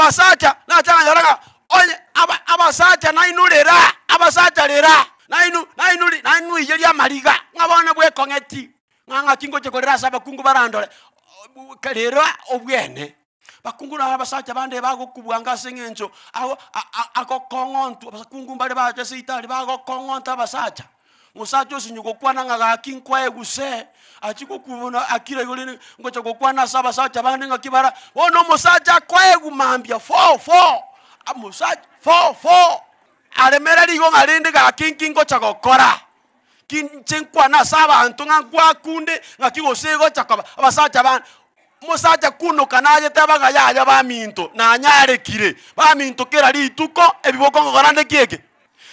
Abasacha nacha nkanyora ng'a onye aba abasacha nainwe rera, abasacha rera, nainwe nainwe ri nainwe iyeria amariga, ng'a bono bwekong'eti, ng'a ng'aki ngochia korera ase abakungu barandore, rera obwene. Bakungu nabo abasacha bande bagokubwanga ase eng'encho ago a- a- agokong'ontwa abakungu mbare bacha ase itari bagokong'onta abasacha. Mosacha osinye gokwana ng'a gaki nkwae guse, achie gokubuna akire igo rende ngocha gokwana ase abasacha bande ng'aki bara, bono omosacha akoegwa mambia four four, omosacha four four, aremereri igo ng'a rende gaki nki ngocha gokora, ki inche nkwane ase abanto ng'a nkwakunde ng'aki gose egocha koba, abasacha bande, omosacha kunoka nayete ng'a yaya baminto nanyarekire, baminto kera rituko ebiboko ngokora nde ki eke.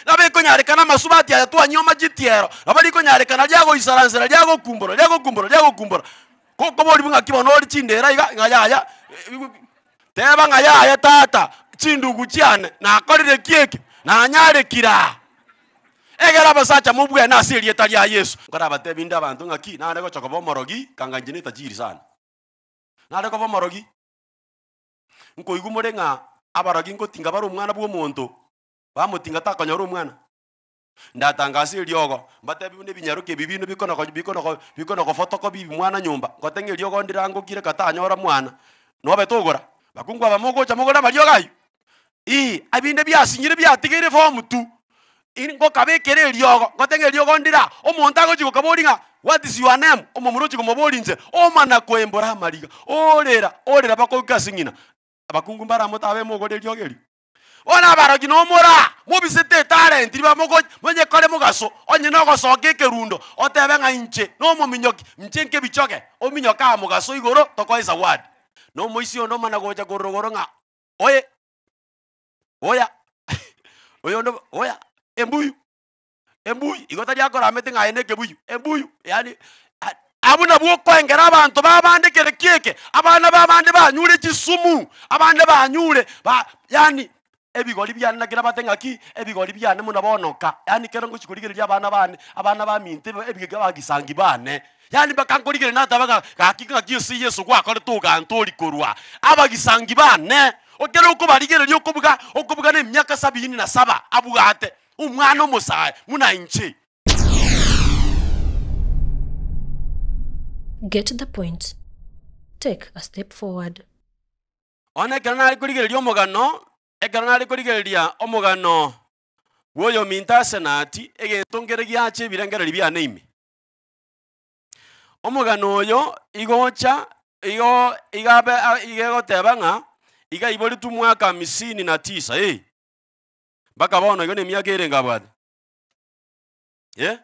Nabo ekonyarekana amasubati aya twanyuoma chitiero, nabo rikonyarekana riagoisaransera riagokumbora riagokumbora riagokumbora. Ko koborigwe ng'aki bono ore chindera iga ng'a yaya teba ng'a yaya tata, chindugu chiane nakorire ki eke, nanyarekire aa. Egera abasacha mobwene ase erieta ria Yeso. Nkorabatebi inde abanto ng'aki, nare gocha koba omorogi, kanga inche netajiri sana. Nare koba omorogi, nkoigwa more ng'a abarogi ngotinga bare omwana bwa omonto. Bamotinga takonyora omwana. Ndatangase eriogo, mbatebi buna ebinyaroka ebi bino bikona ko bikona ko bikona kofotokopi mwana nyomba, ngote ng'a eriogo ndirangokire katanyora mwana, nobe togora. Bakungu aba mogocha mogore amariogo aywo, eh, ebinde biasinyire biatigeire form tu, in ngokabekera eriogo, ngote ng'a eriogo ndire aa, omonto agochi gokaboria ng'a what is your name, omomura ochi komoboria inche, omana koembora amariga, orera orera mpaka oike ase ng'ina. Abakungu mbare amo tabe mogore eriogo erio. Bono abarogi nomora, mobisete etalenti riba mogo monyekore mogaso, onye nogosoka ekerundo, otebe ng'a inche nomominyoki, inche nkebichoge, ominyoke aa mogaso igoro tokoe zawadi. Na omoisia onde omana gocha korwa rogoro ng'a oye, oya, oyonde oya, embuyu, embuyu, igo tari akoramete ng'a aye na ekebuyu, embuyu, yaani a- abwo nabwo okoengera abanto babande kere ki eke, abana babande banyure chisumu, abande banyure ba yaani ebigori biane naki nabate ng'aki, ebigori biane buna bono nka, yaani ekero ngochi korigereria abana bane, abana baminto ebe ebigega bagisangi bane, yaani mpaka nkorigereria nateba ng'a gaki ng'aki ase yeso gwakorete ogantoria korwa, abagisangi bane, ekero okobarigereria okobuga okobuga na emiaka sabini na saba abwate. Omwana omosae buna inche. Get the point. Take a step forward. Bono ekero nare korigereria omogano, ekero nare korigereria omogano bw'oyominto Asenati, egento nkere giacha ebirengererio biane ime. Omogano oyo igo ocha igo iga abe iga egoteba ng'a, iga aiboretwe mwaka hamsini na tisa eh. Mpaka bono igo nemiaka erenge abwate? Eh?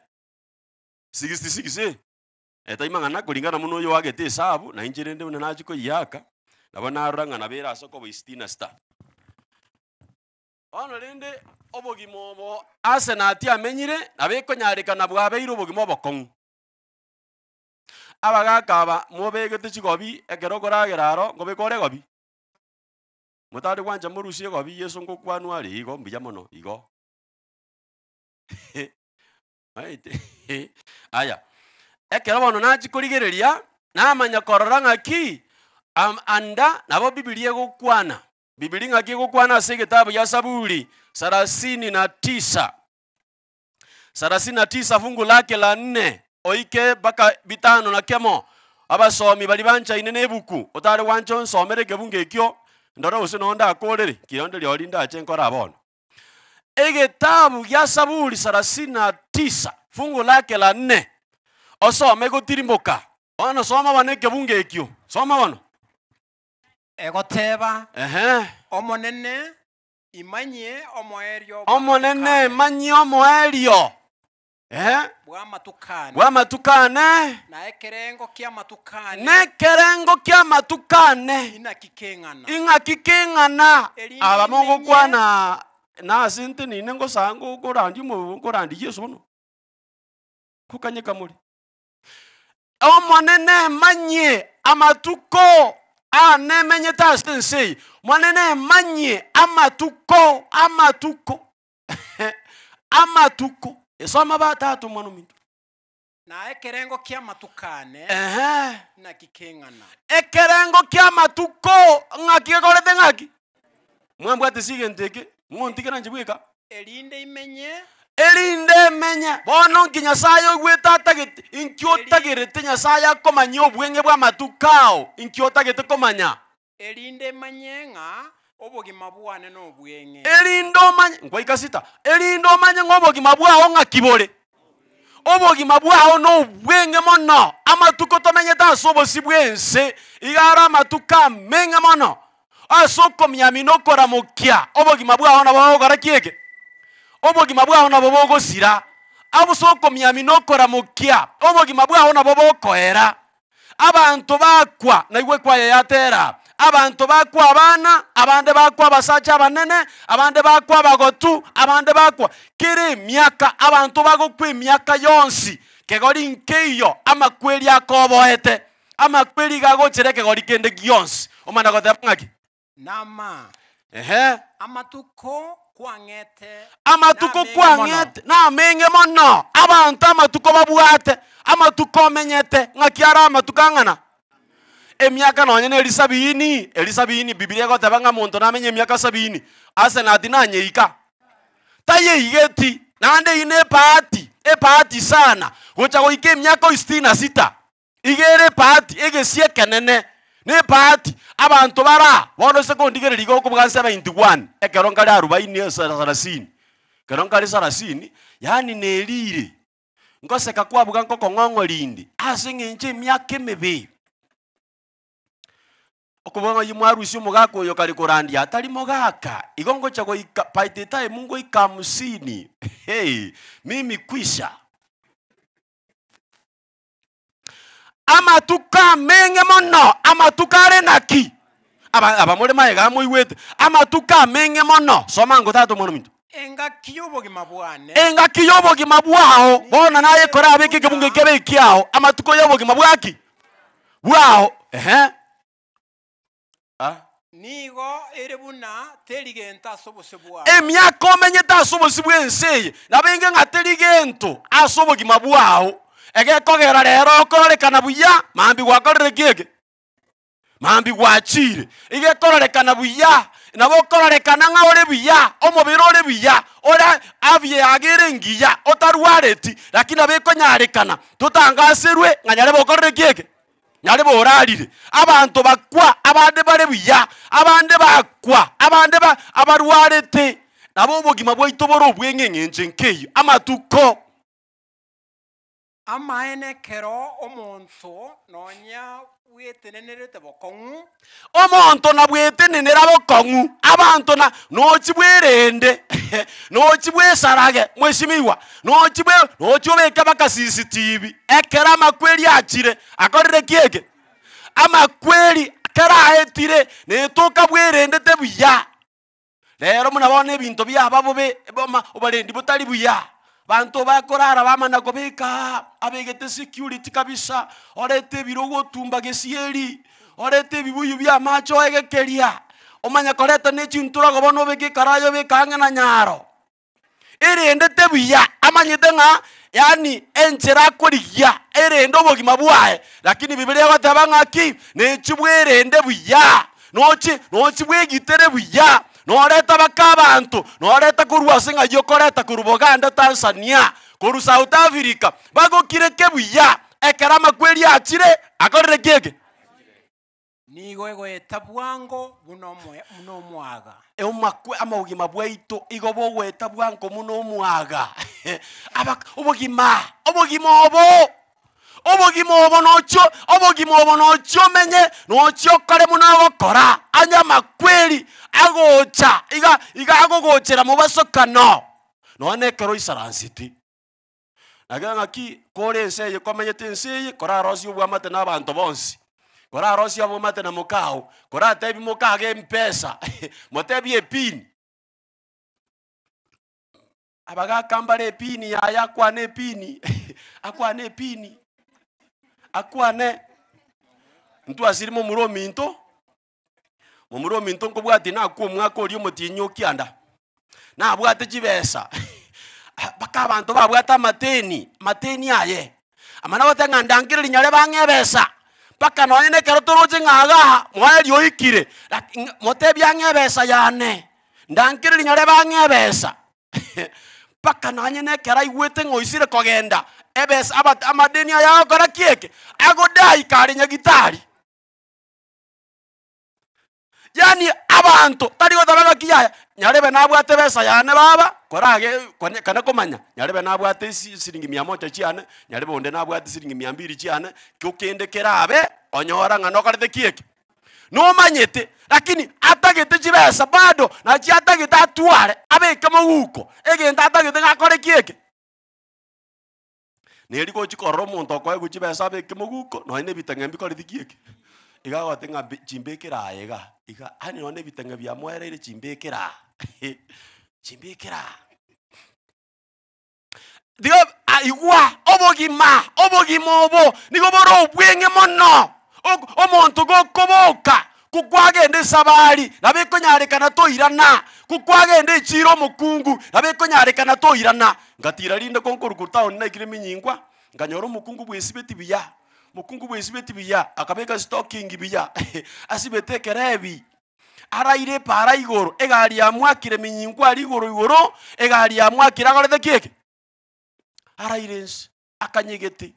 66 eh? Eh, tai mang'ana kulingana buna oyo oagete esabu, na inche rende buna nachia koyiaka, nabo narora ng'a nabo ere ase okoba sitini na sita. Bono rende obogima obo Asenati amenyire, nabo ekonyarekana bwabeire obogima obokong'u. Abagaka aba mobegete chigobi ekero okoragera aro, nkobeka ore egobi? Motari gwancha morusie egobi Yeso ngokwanwa are igo mbuya mono igo. Maete aya, ekero bono nachia korigereria, namanya korora ng'aki am anda nabo bibilia egokwana. Bibilia ng'aki egokwana ase egetabu gia Saburi sarasini na tisa, sarasini na tisa fungu lake la nne oike mpaka bitano na kemo, abasomi baria banchaine na ebuku, otare gwancha onsomere ekebungo ekio, ndore gose noo ndakorere, ki onde rirorio ndache nkore aa bono. Egetabu gia Saburi sarasini na tisa fungu lake la nne, osome gotirimboka. Bono soma bono ekebungo ekio, soma bono. Egoteba, Ehe. Omonene, imanyie omoerio Omonene, bw'amatuko ane. manyie omoerio. Ehe. Bw'amatuko ane. Bw'amatuko ane. Na ekerengo ki'amatuko ane. Na ekerengo ki'amatuko ane. Inaki keng'ana. Ing'aki keng'ana. Erinde Aba imenye. mogokwana nase ntenine ngosa ngorandia omo ngorandia Yeso bono. Kokanyeka more. Omonene manyie amatuko ane menyete ase ense eye. Omonene manyie amatuko amatuko. Amatuko. Esoma ba tata omwana ominto. Na ekerengo ki'amatuko ane Ehe. naki keng'ana. Ekerengo ki'amatuko ng'aki gekorete ng'aki? Mwambwatisia egento eke, ng'ontigera inche bweka. Erinde imenye. Erinde emenye. Bono nki Nyasaye oigwete atagete? Inki otagerete Nyasaye akomanye obweng'e bw'amatuko ao? Inki otagete komanya? Erinde imanye ng'a obogima bwane nobweng'e. Erinde omanye, nkwaika sita, erinde omanye ng'a obogima bwao ng'aki bore. Obogima bwao nobweng'e mono. Amatuko tomenyete ase obosio bw'ense iga are amatuko ameng'e mono. Ase okomiamia na okoramokia, obogima bwao nabo bogokora ki eke? Obogima bwao nabo bogosira. Ase okomiamia na okoramokia, obogima bwao nabo bokoera. Abanto bakwa, naigwe ekwaya yatera, abanto bakwa abana, abande bakwa abasacha abanene, abande bakwa abagotu, abande bakwa. Kera emiaka, abanto bagokwa emiaka yonsi, kegori nkeiyo amakweri akoboete, amakweri iga agochera ekegori kende gionsi. Omana goteba ng'aki? Nama. Ehe. Amatuko kwang'ete Amatuko nameng'e mono. kwang'ete nameng'e mono. Abanto amatuko babwate, amatuko omenyete, ng'aki are amatuko ang'ana? Emiaka nonye na eri sabini, eri sabini bibilia egoteba ng'a monto namenye emiaka sabini, ase nati nanyeika. Tayeigeti, naende eyio na ebahati, ebahati sana, gocha goika emiaka o sitini na sita. Iga ere ebahati, egesie ekenene, na ebahati, abanto bare aa, bono ase kondigereria iga okobuga 71, ekero nkare arubaini ase sarasini, ekero nkare sarasini, yaani nerire, ngoseka kwabuga nkokong'ong'o rinde, ase eng'encho emiaka emebe. Okoboa ng'a oyio mwarusia omogaka oyo kare korandia, tari mogaka, igo ngocha goika by the time ngoika hamsini, hey, mimi kwisha. Amatuko ameng'e mono, amatuko are naki? Aba abamore magega moigwete, amatuko ameng'e mono, soma ango tata omwana ominto. Engaki y'obogima bwane. Engaki y'obogima bwao, bono naye korabeke ekebungo ekebe ekiao, amatuko y'obogima bwaki? Bwao, ehe. Ah. Nigo ere buna teri gento ase obosio bwao. Emiaka omenyete ase obosio bw'ense eye, nabo enge ng'a teri gento ase obogima bwao, egekogera rero okororekana buya, mambia gwakorire ki eke? Mambia gwachire. Iga ekororekana buya, nabo okororekana ng'a ore buya, omobere ore buya, ore afya yago ere engiya, otarwareti, lakini nabo ekonyarekana totangaserwe ng'a nyarebe okorire ki eke? Nyarebe orarire, abanto bakwa, abande bare buya, abande bakwa, abande ba abarwarete. Nabo obogima bwaito bore obw'eng'eng'encho nkeyio, amatuko. Amaene ekero omonto nonya bwetenenerete bokong'u. Omonto na bwetenenera bokong'u, abanto na nochi bwerende, nochi bwesarage, mweshimiwa, nochi bwe nochi obeke mpaka CCTV, ekero amakweri achire, akorire ki eke? Amakweri ekero aetire, netoka bwerendete buya. Rero buna bono ebinto biaba bobe, boma oborendi botari buya, abanto bakorara bamana kobeka aa, abegete security kabisa, orete ebirogo otumba gesieri, orete ebibuyu bia amache oegekeria, omanye koreta na echinturogo bono obeke ekaraya obeke ang'e na nyaro. Erendete buya, amanyete ng'a yaani enchera akorigia erende obogima bwaye, lakini bibilia egoteba ng'aki, nechi bwerende buya, nochi nochi bwegitere buya, noreta baka abanto, noreta korwa ase ng'ai okoreta korwa Buganda Tanzania, korwa South Africa, bagokireke buya, ekero amakweri achire, akorire ki eke? Nigo egoeta bwango buna omoe- buna omwaga. Omakwe amobogima bwaito igo bogoeta bwango buna omwaga. Abak obogima, obogima obo, obogima obo nochio obogima obo nochio omenye, nochio okore buna ogokora, onye amakweri agocha iga iga agogochera mobasokano, nonya na ekero oisaransete. Naki ng'aki kore ense eye komenyete ense eye, korarosie obwamate na abanto bonsi, korarosie obwamate na mokao, koratebie mokago mpesa, motebie epini. Abagaka mbare epini yaye akwane epini, akwane epini, akwane, ntwasire momura ominto, momura ominto nkobwatia nakwo omwaka oria omotienyi o kianda, nabwate chibesa mpaka abanto babwate amateni, amateni aye, amana goteba ng'a ndangereri nyare bang'e ebesa, mpaka nonye na ekero toroche ng'a igaa, moerio oikire, laki ng'a motebie ang'e ebesa yane. Ndankereri nyarebe ang'e ebesa. Mpaka nonye na ekero aigwete ng'a oisire kogenda, ebesa aba amadeni aya agokora ki eke? Agodai kare nyagitari. Yaani abanto tari goteba ng'aki yaya, nyarebe nabwate ebesa yane baba, korage konye kana komanya, nyarebe nabwate esi siringi mia moja chiane, nyarebe onde nabwate siringi mia mbiri chiane, kio kende kerabe, onyora ng'a nokorete ki eke? Nomanyete, lakini atagete chibesa bado, nachi atagete atware, abeke moguko, egento atagete ng'a akore ki eke? Neri gochi korora omonto okoegwa chibesa abeke moguko, nonye na ebitang'e mbikoreti ki eke? Iga agote ng'a mbi chimbekere aye iga, iga yaani nonye na ebitang'e biamoereire chimbekere aa chimbekere aa. Tiga ah igwa, obogima, obogima obo nigo bore obweng'e mono, ok omonto gokoboka, ko kwagenda esabari, nabo ekonyarekana toirana, ko kwagenda echiro omokungu, nabo ekonyarekana toirana. Ngatira rinde ko nkorwa town naikire minyingwa, nkanyora omokungu bwesibeti buya, mokungu bwesibeti buya, akabeka stocking buya, asibete ekerebi. Araire epaara igoro, egari yamwakire eminyinko aria igoro igoro, egari yamwakire agorete ki eke? Araire inse, akanyegete.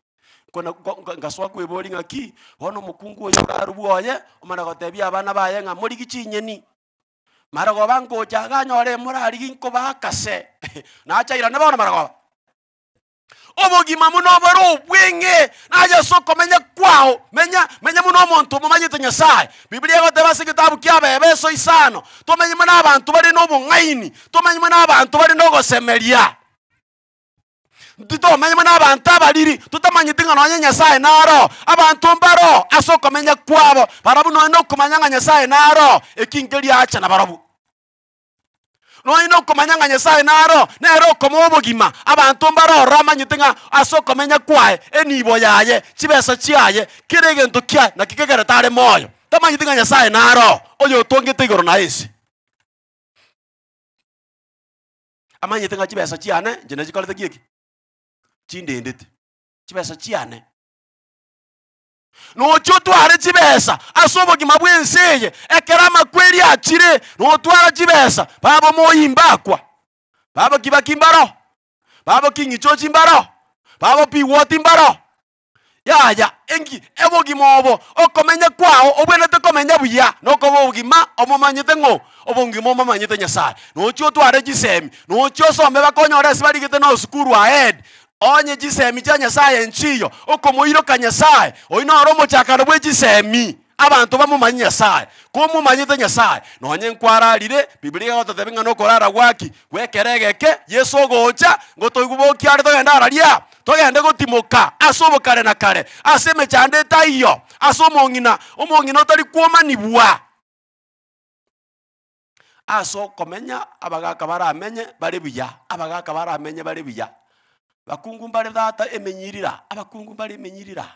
Kona ko nka nkasoa kweboria ng'aki, bono omokungu oyo orarwe bwoye, omana gotebia abana baye ng'a morigie chinyeni. Marogoba ngocha iga anyore morarigie nkobaa akase, nacha airane bono marogoba. Obogima buna obore obweng'e, naye ase okomenya kwao, menya menya buna omonto omomanyete Nyasae. Biblia egoteba ase egetabu kia Abaefeso isano, tomenye buna abanto bare na obong'aini, tomenye buna abanto bare na ogosemeria. Titomenye buna abanto abariri, totamanyeti ng'a nonye Nyasae naro, abanto mbaro ase okomenya kwabo, barabwo nonye na okomanya ng'a Nyasae naro, eki nkeriacha nabarabwo. Nonya nokomanya ng'a Nyasae naro, nere okomoa obogima, abanto mbare ororo amanyete ng'a ase okomenya kwaye, enibo yaye, chibesa chiaye, kera egento kiaye naki kegerete are moyo. Tamanyeti ng'a Nyasae naro, oyotongete igoro na ense. Amanyete ng'a chibesa chiane, inche nachikorete ki eke? Chindendete, chibesa chiane. Noche otware chibesa ase obogima bw'ense eye, ekero amakweri achire, notwara chibesa, baba omoyimba akwa, baba kibaki mbaro, baba king'ichochi mbaro, baba piwoti mbaro. Yaya, enki obogima obo, okomenya kwao obwenerete komenya buya, nokoba obogima omomanyete ng'o? Obogima omomanyete Nyasaye. Noche otware chisemi, noche osome bakonyore ase barigete na osukuru ahead, Onye chisemi chia Nyasae nchiyo, okomoiroka Nyasae, oyio noro omochakano bwe chisemi, abanto bamomanye Nyasae. Komomanyete Nyasae, nonye nkwararire, Bibilia egototebia ng'a nokorara gwaki gw'ekero egeke, Yeso ogocha, ngotoigwe bokia are togende araria, togende gotimoka ase obokare na kare, ase emechando etaiyo, ase omong'ina, omong'ina otari kwomanigwa. Ase okomenya abagaka baramenye bare buya, abagaka baramenye bare buya. Bakungu mbare tata emenyirira, abakungu mbare emenyirira.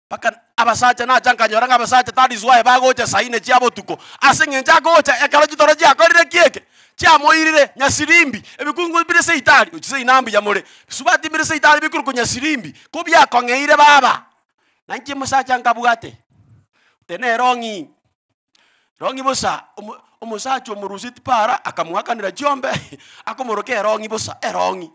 Mpaka abasacha nacha nkanyora ng'a abasacha that is why bagocha saa ine chia botuko, ase eng'encho agocha ekero chitoro chiakorire ki eke? Chiamoirire nyasirimbi, ebikungu bire seitari, gochia seina mbuya more, bisubati mbire seitari bikorokwa nyasirimbi, ko biakong'eire baba. Na inche omosacha nkabwate, tene erong'i, erong'i bosa, omo omosacha omoruseti para akamoakanera chiombe, akomoroka erong'i bosa, erong'i.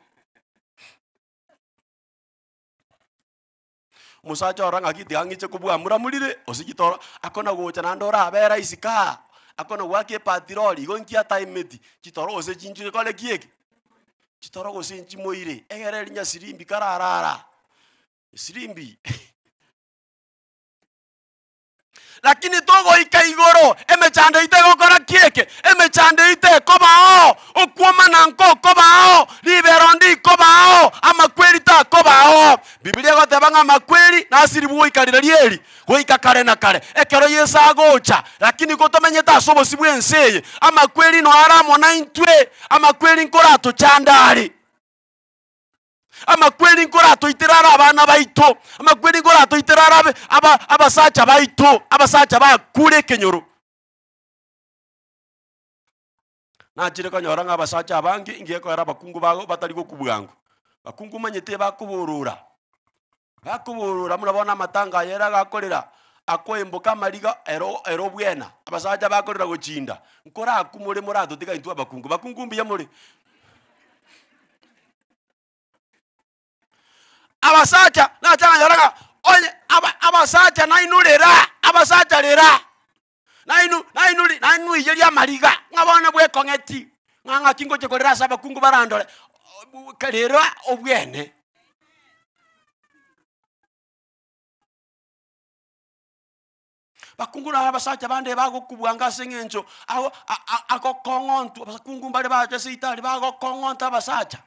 Omosacha oro ng'aki tiga ng'iche kobua muramurire, gose chitoro, akona gocha naende orabera isiko aa, akona goaka epatiroli, igo nki ataimeti, chitoro gose chinchire kore ki eke? Chitoro gose nchimoire, egere eri nyasirimbi kararara. Esirimbi. Lakini togoika igoro, emechando yaito egokora ki eke? Emechando yaito ekobao, okwomana nkokobao, ribero ndikobao, amakweri takobao. Bibilia egoteba ng'a amakweri nasirigwe goika rirorio eri, goika kare na kare, ekero Yeso agocha. Lakini gotomenyete ase obosio bw'ense eye, amakweri noyo are amo naintwe, amakweri nkoratochande are. Amakweri nkoratoitere are abana baito, amakweri nkoratoitere are abe aba abasacha baito, abasacha bakure ekenyoro. Nachire konyora ng'a abasacha abange inga ekoera abakungu bago batari gokwa bwango. Bakungu omanyete bakoborora, bakoborora buna bono amatanga aya ere agakorera. Akoemboka amariga ero ero obwena, abasacha bakorera gochinda, nkorakwo more moratotiga intwe abakungu, bakungu mbuya more. Abasacha nacha nkanyora ng'a onye aba abasacha nainwe rera, abasacha rera, nainwe nainwe ri nainwe iyeria amariga, ng'a bono bwekong'eti, ng'a ng'aki ngocha korera ase abakungu barandore, rera obwene. Bakungu na abasacha bande bagokubwanga ase eng'encho ago a- a- agokong'ontwa abakungu mbare bacha ase itari bagokong'onta abasacha.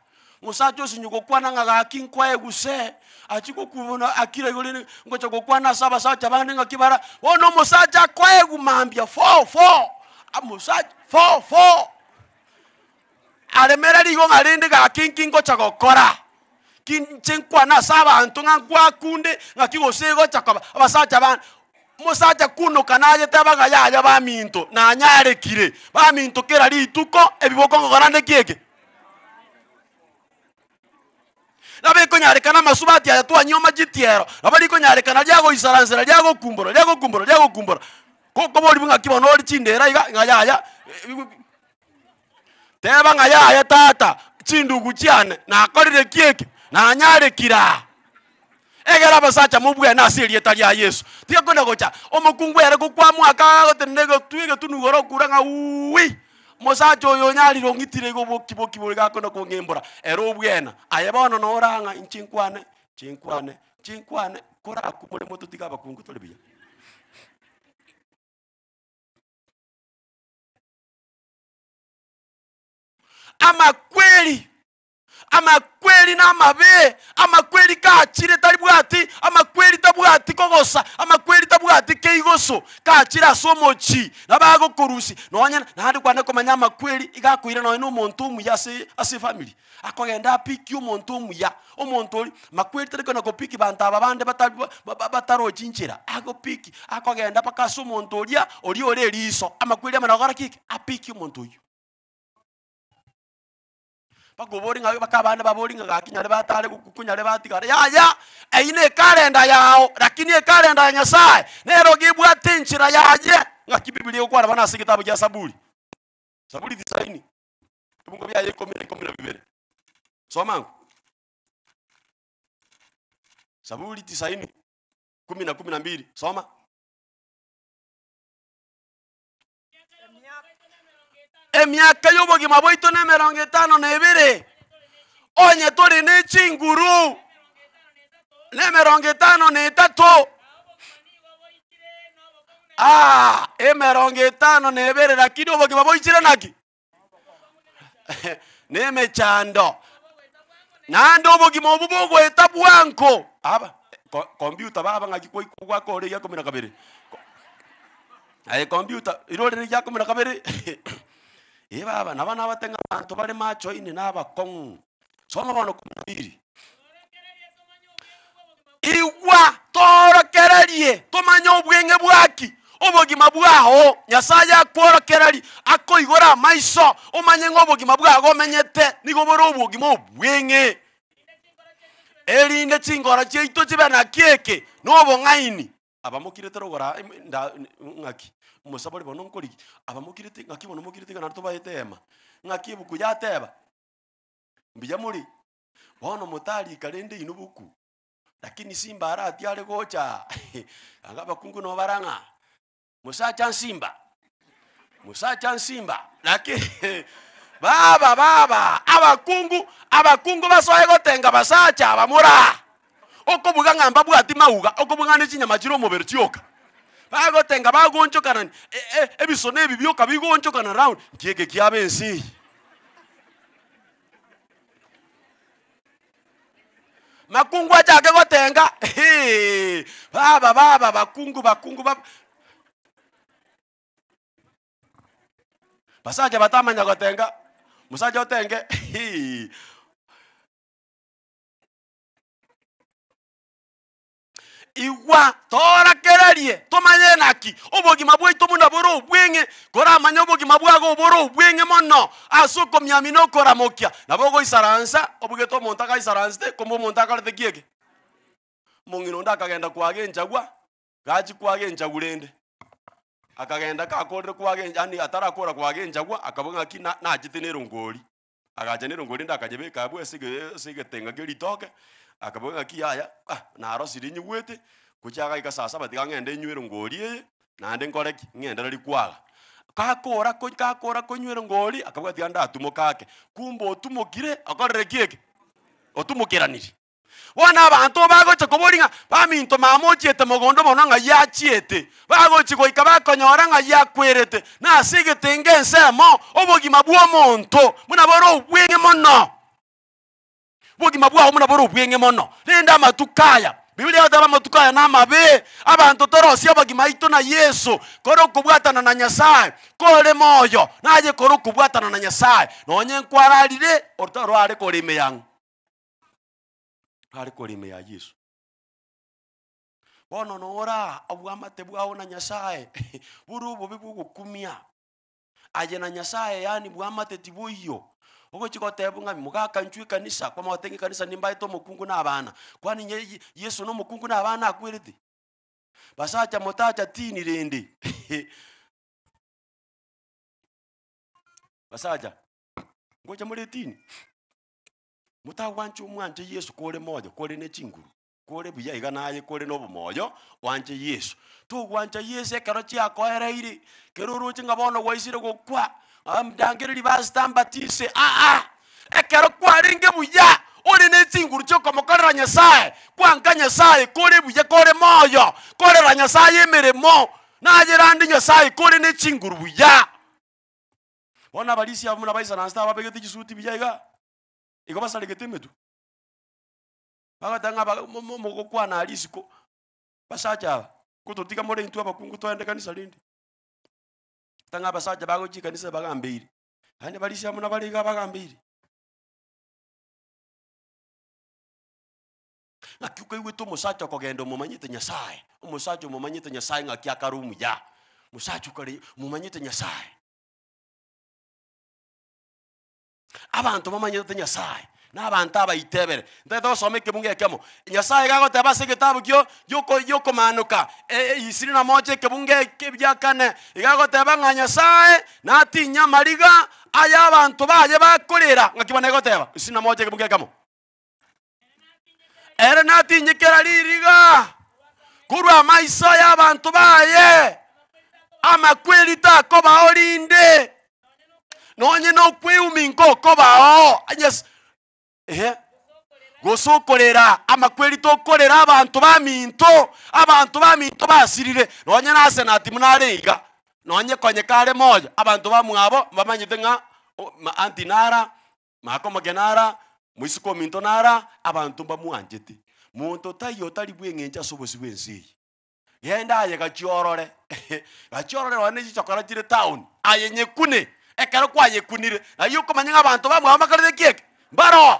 Omosacha osinye gokwana ng'a gaki nkwae guse, achia gokubuna akire igo rende ngocha gokwana ase abasacha bande ng'aki bara, bono omosacha akoegwa mambia four four, amosacha four four. Aremereri igo ng'a rende gaki nki ngocha gokora? Ki inche nkwane ase abanto ng'a nkwakunde, ng'aki gose egocha koba abasacha bane. Omosacha kunoka nayeteba ng'a yaya baminto, nanyarekire, baminto kera rituko ebiboko ngokora nde ki eke? Nabo ekonyarekana amasubati aya twanywa chitiero, nabo rikonyarekana riagoisaransera riagokumbora riagokumbora riagokumbora, ko kobori ng'aki bono ore chindera iga ng'a yaya. Teba ng'a yaya tata, chindugu chiane, nakorire ki eke? Nanyarekire aa. Egera abasacha mobwene ase erieta ria Yeso. Tiga kona gocha, omokungu ere gokwamwaka agotenena egetwe egetunu igoro okura ng'a uuwi, omosacha oyo onyarire ong'itire igo boki boki bore gakona kong'imbora, ere obwena. Aye bono nora ng'a inche nkwane, inche nkwane, inche nkwane, korakumore mototige abakungu tore buya. Amakweri, amakweri namabe, amakweri kachire taribwati, amakweri tabwati kogosa, amakweri tabwati keigoso, kachire ase omochie, nabo agokorusia nonye naende kwane komanya amakweri iga akoira nonye na omonto omuya ase ase efamiri. Akogenda apikie omonto omuya, omonto oria, makweri tari kona kopiki banto aba bande batari ba ba batarochi nchera, agopiki, akogenda mpaka ase omonto oria, oria ore eriso, amakweri amane gokora ki? Apikie omonto oyio. Bakobori ng'a mpaka abande babori ng'a gaki nyare batare goku nyare batigare, yaya, eyio na ekalenda yago, lakini ekalenda ya Nyasaye, nero iga ebwate enchera yaye, ng'aki bibilia egokwana bono ase egetabu gia Saburi, Saburi tisaini. Ebungo biaye ikomi na ikomi na bibere. Soma ango. Saburi tisaini, kumi na kumi na mbili. Soma. Emiaka y'obogima bwaito nemerongo etano na ebere, onye tore ne chinguru nemerongo etano na etato. Ah, emerongo etano na ebere lakini obogima boichire naki? Nemechando. Naende obogima obwo bogoeta bwango. Aba, ko- computer baba ng'aki kwai gwakora egia kumi na kabere. Aye computer, irore rigia kumi na kabere, eh baba, nabo nabate ng'a abanto bare macho ime na abakong'u. Soma bono kumi na mbili. Igwa, toorokererie, tomanye obweng'e bwaki, obogima bwao. Nyasaye akworokererie, akoigore amaiso, omanye ng'a obogima bwago omenyete nigo bore obogima obweng'e. Erinde chingoro chiaito chibe naki eke, na obong'aini. Abamokirete rogoro aa em nda ng'aki, omosabori bono nkorigi, abamokirete ng'aki bono mokirete iga naende tobaete eema, ng'aki ebuku yateba, mbuya more. Bono motarika rende inwe buku, lakini simba aratiare gocha anga abakungu nabo bara ng'a mosacha nsimba, mosacha nsimba, lakini baba baba abakungu abakungu basoe gotenga basacha aba moraa, okobuga ng'a mbabwati mauga, okobuga ng'a ne chinyama chire omobere chioka. Bagotenga bagoonchokanani e- e- ebisono ebi bioka bigoonchokana round, nki eke kiaba ense eye? Makungu achake gotenga, hee, baba baba bakungu bakungu baba. Basacha batamanya gotenga, mosacha otenge hee. Igwa, toorokererie, tomanye naki obogima bwaito buna bore obweng'e. Koramanye obogima bwago bore obweng'e mono ase okomiamia na okoramokia, nabo ogoisaransa obugete omonto agaisaransete, kumbe omonto akorete ki eke? Omong'ina onde akagenda kwaga enchagwa. Gachi kwaga enchagu rende, akagenda kakorire kwaga ench yaani atarakora kwaga enchagwa, akabua ng'aki na nachete na erongori. Agacha na erongori rende akanyebeka abwo ase ege ase egetenga kia ritoke, akabua ng'aki yaya ah narosire nyigwete, gochia agaika saa saba tiga ng'ende nywe erongori eye, naende nkore ki? Ng'endereri kwaga. Kakora ko kakora konywa erongori, akabua tiga ndatumoka ake, kumbe otumokire okorire ki eke? Otumokeraniri. Bono abanto bagocha koboria ng'a baminto mama ochiete mogondo mono ng'ai achiete, bagochia goika bakonyora ng'ai akwerete, na ase egetenge ensemo obogima bw'omonto buna bore obweng'e mono, obogima bwao buna bore obweng'e mono. Rende amatuko aya, Bibilia egoteba amatuko aya namabe, abanto torosie obogima aito na Yeso, kore okobwatana na Nyasaye, kore moyo, naye kore okobwatana na Nyasaye, nonye nkwararire, otarware kore ime yang'o. Are kore ime ya Yeso. Bono nora obwamate bwao na Nyasaye bore obobe bwogokumia. Aye na Nyasaye yaani bwamate tiboiyo. Ogochi goteba ng'a mogaka nchwe ekanisa, kwamanya ng'a ekanisa nimbaete omokungu na abana. Kwani nye Yeso na omokungu na abana akwerete? Basacha motacha tini rende basacha, ngocha more etini? Motagwancha omwanche Yeso kore moyo, kore ne chinguru, kore buya iga naye kore na obomoyo, oanche Yeso. Togwancha Yeso ekero chiakoereire, kero oroche ng'a bono gwaisire gokwa, ndangereria pastor ambatise aa, ekero kwarenge buya, ore ne chinguru chia okomokorera Nyasaye, kwanka Nyasaye kore buya kore moyo, korera Nyasaye emeremo, naye rende Nyasaye kore ne chinguru buya. Bono abarisia abwo buna baisaransete ababegete chisuti buya iga, igo basaregete emetwe. Bagoteba ng'a ba mo- mo- mogokwana aria isiko, basacha aba, ngototiga more intwe abakungu toende kanisa rende. Tang'a abasacha bagochia ekanisa bagambeire, yaani abarisia buna bare iga bagambeire. Ng'aki okaigwete omosacha okogenda omomanyete Nyasaye, omosacha omomanyete Nyasaye ng'aki akare omuya, mosacha okare omomanyete Nyasaye. Abanto bamanyete Nyasaye, na abanto abaitebere. Ntagete gosoma ekebungo ekemo, Nyasaye iga agoteba ase egetabu kio gioko giokomanoka isini na moja ekebungo eke gia kane, iga agoteba ng'a Nyasaye natinye amariga aya abanto baye bakorera, ng'aki bono egoteba? Isini na moja ekebungo ekemo. Ere natinye kera ririga korwa amaiso y'abanto baye, amakweri takobao rinde, nonye nokweumia nkokobao. Yes, ehe. Gose okorera, amakweri tokorera abanto baminto, abanto baminto basirire, nonye na Asenati buna are iga, nonye konye kare moyo, abanto bamwabo mbamanyete ng'a o aunty nara. Maka omoke nara, moiseke ominto nara, abanto mbamwanchete. Monto taiyo otari bw'eng'encho ase obosio bw'ense eye. Genda aye gachia orore, gachia orore nonye ne chichokora chire town, aye nyekune, ekero kwayekunire, nario okomanya ng'a abanto bamwabo mbakorete ki eke? Mbaroo.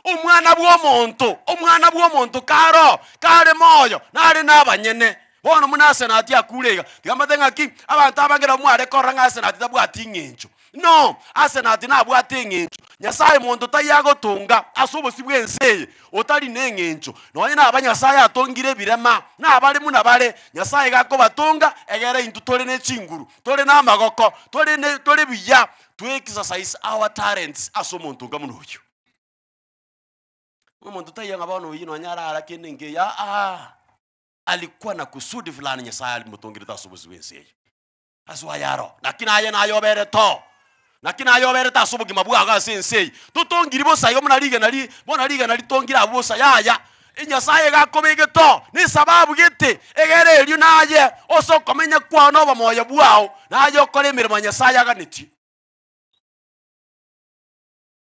Omwana bw'omonto, omwana bw'omonto karoo, kare moyo, nare na abanyene. Bono buna Asenati akure iga, tiga mbate ng'aki, abanto abange nabo mware korora ng'a Asenati tabwati eng'encho. No, Asenati nabwate eng'encho. Nyasaye monto taiyo agotonga ase obosio bw'ense eye, otari na eng'encho. Nonye naba Nyasaye atongire ebirema, nabare buna bare, Nyasaye iga akobatonga, egere intwe tore ne chinguru, tore na amagoko, tore ne tore buya, to exercise our talents ase omonto onga buna oyio. Omonto taiyo ng'a bono oyio nonye arara kende nkeiyo aa, alikuwa na kusudi fulani Nyasaye arimotongirete ase obosio bw'ense eye. Ase aye aro, naki naye naye oberete oo, naki naye oberete ase obogima bwago ase ense eye. Totongiri bosa igo buna rigena ri buna rigena ritongire abwo bosa yaya. Nyasaye iga akobegete oo, na esababu gete, egere erio naye ase okomenya kwao na obomoyo bwao, naye okore emeremo ya Nyasaye aganetie.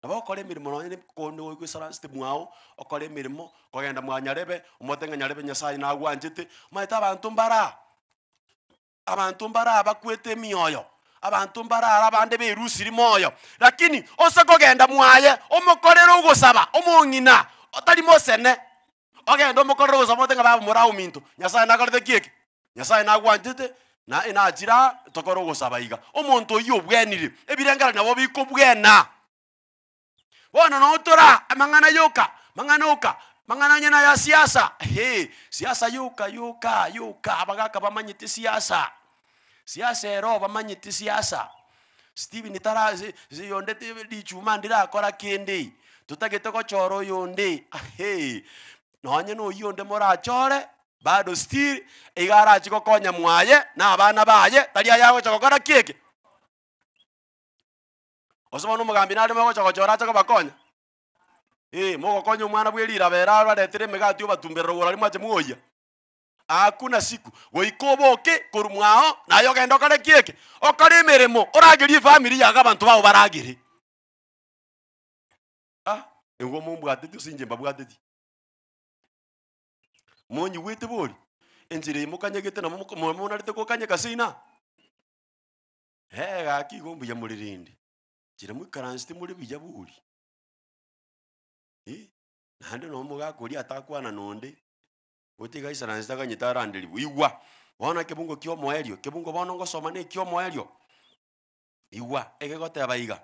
Nabo okore emeremo nonye na konde goisaransete mwao, okore emeremo, kogenda mwa nyarebe, omote ng'a nyarebe Nyasaye nagwanchete, omanyete abanto mbare aa, abanto mbare aa bakwete emioyo, abanto mbare aa abande berusiri moyo, lakini ase kogenda mwaye, omokorere ogosaba, omong'ina, otari mosene, ogende omokorere ogosaba omote ng'a baba more ominto, Nyasaye nakorete ki eke? Nyasaye nagwanchete, na nachire aa tokore ogosaba iga. Omonto oyio obwenire, ebirengererio nabo bikobwena. Bono noo tore aa, amang'ana yoka, amang'ana oka. Mang'ana onye naya siasa, hee, siasa yoka yoka yoka, abagaka bamanyete siasa, siasa ero bamanyete siasa. Stephen tara si si onde ti richuma ndirakora kende, totagete gochora oyonde ahee, nonye na oywo onde morachore, bado still, iga arachi gokonya mwaye, na abana baye, tari aye agocha gokora ki eke. Gose bono omogambi nare mogocha gochora ache kobakonya. Eh, mogokonya omwana bwe riraba ere abaretere emegati obatumberera igoro aria mwache mwoyia. Hakuna siku, goika oboke korwa mwao, naye ogende okore ki eke? Okore emeremo, oragerie efamiri yago abanto bao baragere. Ah, nigo mombwateti gose inche mbabwateti? Monyigwete bori? Enchera eye mokanyegete nabo moko monarete gokanyeka seino aa? Eh, gaki igo mbuya more rende, nchera moikaransete more buya bori. Eh, naende noo omogaka oria atakwana na onde, gocha iga aisaransete aganyete aranderigwe, igwa, bono ekebungo kia omoerio, ekebungo bono ngosoma na ekia omoerio, igwa, egegoteba iga,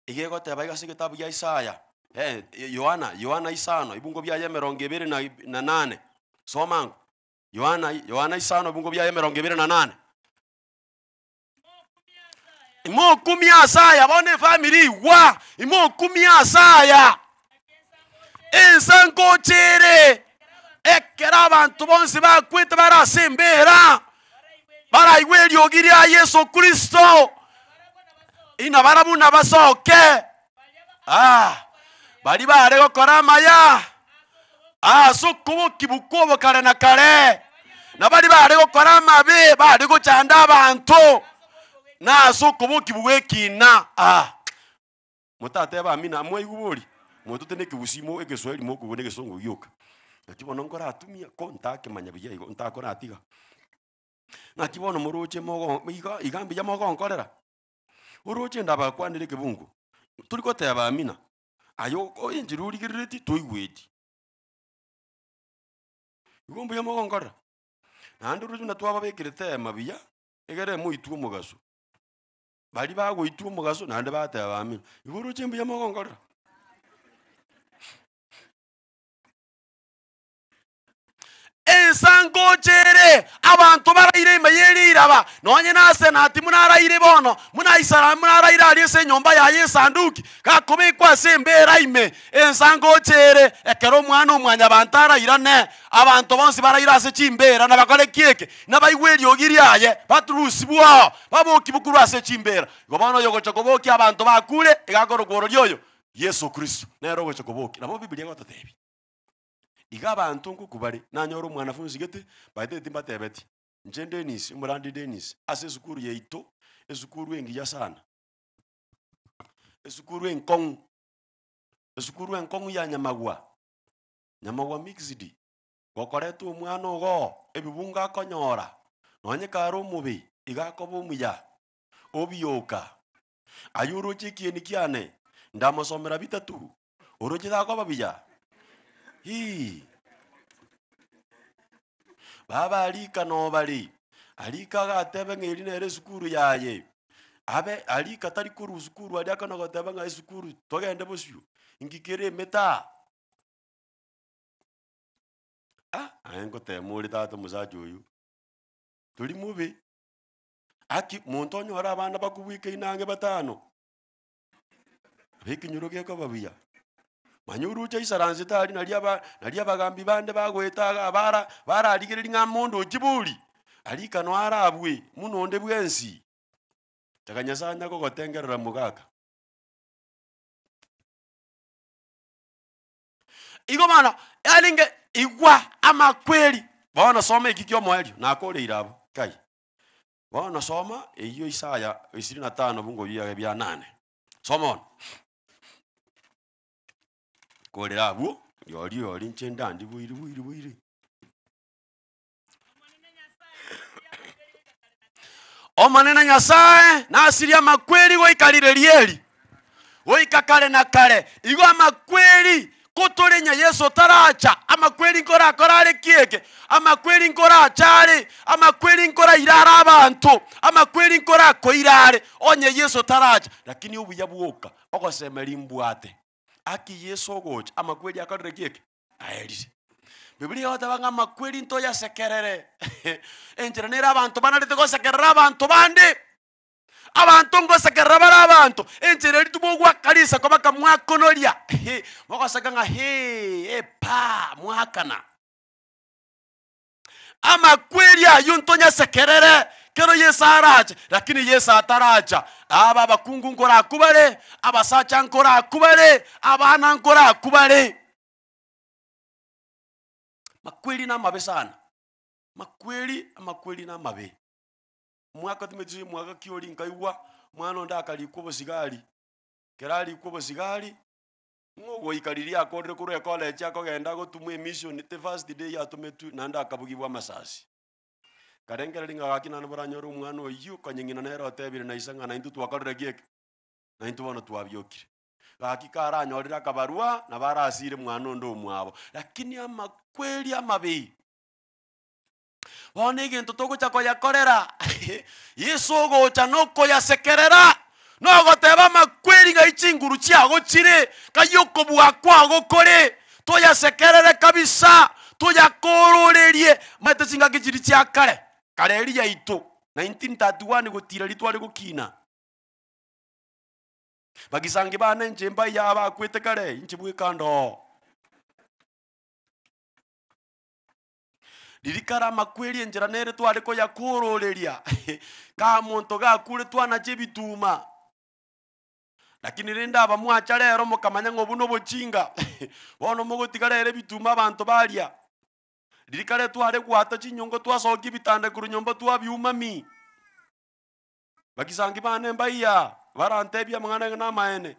iga egoteba iga ase egetabu gia Isaya, eh Yohana, Yohana isano, ebungo biaye emerongo ebere na na nane, soma ango, Yohana Yohana isano ebungo biaye emerongo ebere na nane. Imokumia ase aya bono efamiri igwa, imokumia ase aya. Ense ngocha ere, ekero abanto bonsi bakwete bare ase embera, baraigwe eriogi ria Yeso Kristo, ina barabwo nabasoke, ah, baria bare gokora amaya ase okobokigwa kw'obokare na kare, na baria bare gokora amabe bare gochanda abanto, na ase okobokigwa gw'ekina. Ah! Motatebe amina, mwaigwa bori? Motote na ekegusii mo egeswahili mokogwa na egesongo gioka. Naki bono nkoratumia ko ntakemanya buya igo ntakoratiga. Naki bono moroche mogo iga iga mbuya mogonkorera? Oroche ndabakwanere ekebungo, tori goteba amina, aye oko enchera origereretie toigweti. Igo mbuya mogonkorera? Naende oroche buna twababekerete ema buya, egere moitwe omogaso. Baria bagoitwa omogaso naende bateba amina. Igo oroche mbuya mogonkorera? Ensa ngocha ere, abanto baraire ime ye riraba, nonye na Asenati buna araire bono, buna Isara buna araire aria ase enyomba yaye esanduki, gakobekwa ase embeera ime. Ensa ngocha ere, ekero Omwana-o-mwanyabanto arairane, abanto bonsi baraire ase chimbeera nabakore ki eke? Nabaigwe eriogi riaye, baturusibwe oo, babokigwe korwa ase chimbeera. Igo bono oyogocha kobokia abanto bakure, iga akorokwa ororia oyo, Yeso Kristo, nere ogocha kobokia. Nabo Biblia egototebia. Iga abanto nkokwa bare, nanyore omwanafunsi gete, by the way timbatebeti, inche Dennis, omorandi Dennis, ase esukuru yaito, esukuru engiya sana, esukuru enkong'u, esukuru enkong'u ya Nyamagwa, Nyamagwa mixed, gokoreta omwana ogo, ebibungo akonyora, nonye kare omobe, iga akoba omuya, obioka. Aye oroche ekieni kiane, ndamosomera bitatu, oroche takoba buya? Hii. Baba arika nobare, arika agatebe ng'a eri nere esukuru yaye, abe arika tari korwa sukuru aria akana goteba ng'a esukuru togende bosio, inki kere emete aa? Ah, aye ngotema ore tata omosacha oyio, tori mobe. Aki, monto onyore abana bakobwekaine ang'e batano, nabo ekenyoro gekoba buya. Manya oroche aisaransete aria naria aba naria abagambi bande bagoeta igaa bara bararigereria ng'a monto ochie bori, arika noe arabue buna onde bwensi. Chaka Nyasaye anya kogotengerera mogaka. Igo bono, yarenge igwa amakweri, bono soma eki kia omoerio, nakoreire abwo, kai. Bono soma eyio Isaya ishirini na tano bungo biage bia nane. Soma bono. Korera abwo, riori riori inche ndandi boiri boiri boiri. Omonene Nyasae nasirie amakweri goika rirerio eri, goika kare na kare. Igo amakweri kotorenya Yeso taracha, amakweri nkorakore are ki eke? Amakweri nkorache are, amakweri nkoraire are abanto, amakweri nkorakoire are, onye Yeso taracha. Lakini obuya bwoka, ogosemeria mbwate. Aki Yeso ogocha, amakweri akorire ki eke? Aerire. Bibilia egoteba ng'a amakweri ntoyasekerere, enchera nere abanto banarete gosekerera abanto bande. Abanto ngosekerera bare abanto, enchera eria tibogwaka risako bakamwakonoria, mogoseka ng'a hee, epa, mwakana. Amakweri ayio ntonyasekerere kero Yeso arache, lakini Yeso ataracha, aba abakungu nkorakwa bare, abasacha nkorakwa bare, abana nkorakwa bare. Makweri namabe sana, makweri, amakweri namabe. Omwaka timanyeti omwaka ki oria nkaigwa, omwana onde akarikwa obosigari, ekero arikwa obosigari, ng'a ogoika riria akorire korwa ecollege akogenda agotumwa emission the first day atometwe naende akabugigwa amasasi. Nkarengereria ng'a gaki naende boranyore omwana oyio konya ng'ina nere otebire na ise ng'a naintwe twakorire ki eke? Naintwe bono twabiokire. Gaki karanyorire akabarua, nabo arasire mwana onde omwabo. Lakini amakweri amabe. Bono egento togocha koyakorera, Yeso ogocha nokoyasekerera, nogoteba amakweri ng'ai chinguru chiago chire, ng'ai okobua kwago kore, toyasekerere kabisa, toyakororerie. Omanyete chingaki chiria chia kare, kare eria yaito, 1931 gotira riria tware gokina, bagisangi bane inche mbaiyo abakwete kare, inche bweka ndoo. Riria kare amakweri enchera nere tware koyakororeria, ka monto gakure twanache ebituma. Lakini rende aba mwacha rero mokamanya ng'a obwo nobochinga, bono mogotiga rero ebituma abanto baria. Riria kare tware goata chinyongo twasokia ebitanda korwa nyomba twabiumami. Bagisangi bane mbaiya, barantebie amang'ana ng'a namaene.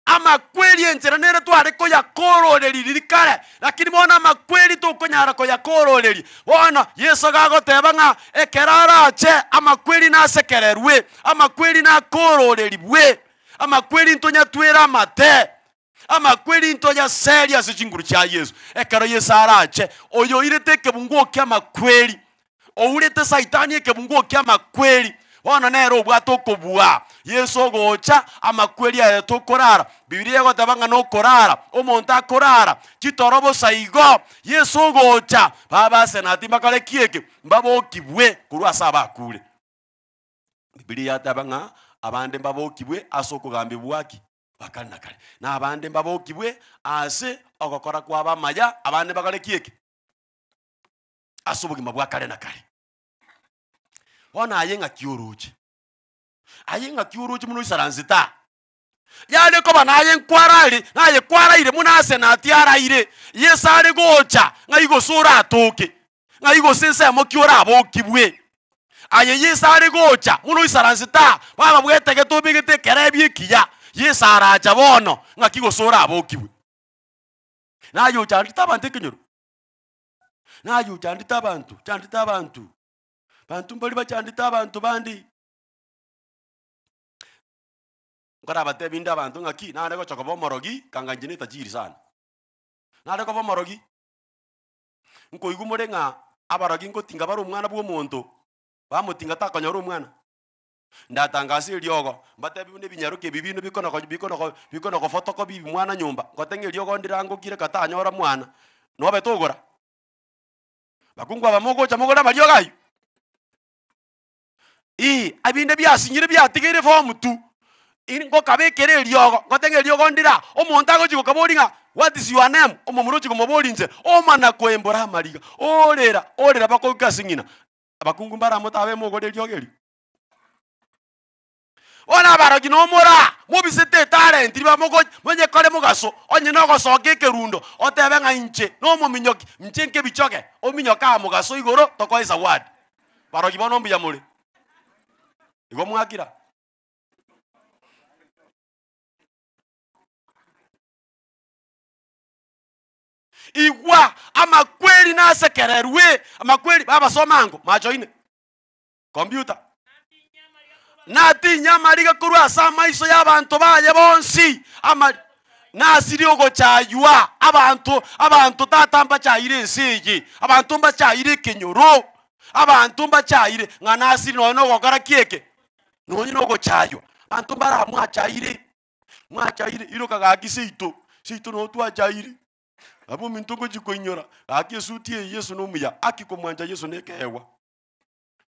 Amakweri enchera nere tware koyakororeria riria kare, lakini bono amakweri tokonyara koyakororeria. Bono Yeso gagoteba ng'a ekero arache amakweri nasekererwe, amakweri nakororeribwe, amakweri ntonyatwere amate, amakweri ntoyaserie ase chinguru chia Yeso. Ekero Yeso arache, oyo oirete ekebunguo ki'amakweri, Ourete Saitani ekebunguo ki'amakweri, bono nere obwate okobua. Yeso ogocha, amakweri aye tokorara. Bibilia egoteba ng'a nokorara, omonto akorara chitoro bosa igo. Yeso ogocha, baba asenati mbakore ki eke? Mbabokigwe korwa ase abakure. Bibilia yateba ng'a abande mbabokigwe ase okogambigwa ki? Gwa kare na kare. Na abande mbabokigwe ase ogokora kwabo amaya, abande mbakore ki eke? ase obogima bwa kare na kare. Bono aye ng'aki oroche? Aye ng'aki oroche buna oisaransete aa? Yare koba naye nkwarare, naye kwaraire buna Asenati araire, Yeso are gocha, ng'ai gose oratoke? Ng'ai gose ensemo ki orabokigwe? Aye Yeso are gocha, buna oisaransete aa, baba bwetegete obegete ekerebi ekiya, Yeso aracha bono, ng'aki gose orabokigwe? Naye ochandete abanto ekenyoro. Naye ochandete abanto, ochandete abanto, banto mbaria bachandete abanto bande. Nkorabatebie inde abanto ng'aki, nare gocha koba omorogi, kanga inche na etajiri sana. Nare koba omorogi, nkoigwa more ng'a abarogi ngotinga bare omwana bwa omonto, bamotinga takonyora omwana. Ndatangase eriogo, mbatebie buna ebinyaroke ebi bino bikona ko bikona ko bikona kofotokopi mwana nyomba, ngote ng'a eriogo ndirangokire katanyora mwana, nobete ogora? Bakungu aba mogocha mogore amariogo aywo? Ii, ebinde biasinyire biatigeire form tu, in ngokabekera eriogo, ngote ng'a eriogo ndire aa, omonto agochi gokaboria ng'a what is your name? Omomura ochi komoboria inche, omana koembora amariga, orera orera mpaka oike ase ng'ina. Abakungu mbaramotabe mogore eriogo erio. Bono abarogi nomora, mobisete etalenti riba mogo monyekore mogaso, onye nogosoka ekerundo, otebe ng'a inche nomominyoki, inche nkebichoge, ominyoke aa mogaso igoro tokoe ezawadi. Barogi bono mbuya more? Igo mwakira? Igwa, amakweri nasekererwe, amakweri, babasoma ango, machoine, computer. Natinye amariga korwa ase amaiso y'abanto baye bonsi, amari nasirie ogochaywa abanto, abanto tata mbachaire ense eye, abanto mbachaire ekenyoro, abanto mbachaire, ng'a nasirie nonye nogokora ki eke? Nonye nogochaywa, abanto mbaramwachaire. Mwachaire, iroka gaki seito, seito noo twachaire. Abwo ominto ngochia koinyora, gaki esuti eye Yeso nomuya, aki komwancha Yeso na ekeegwa.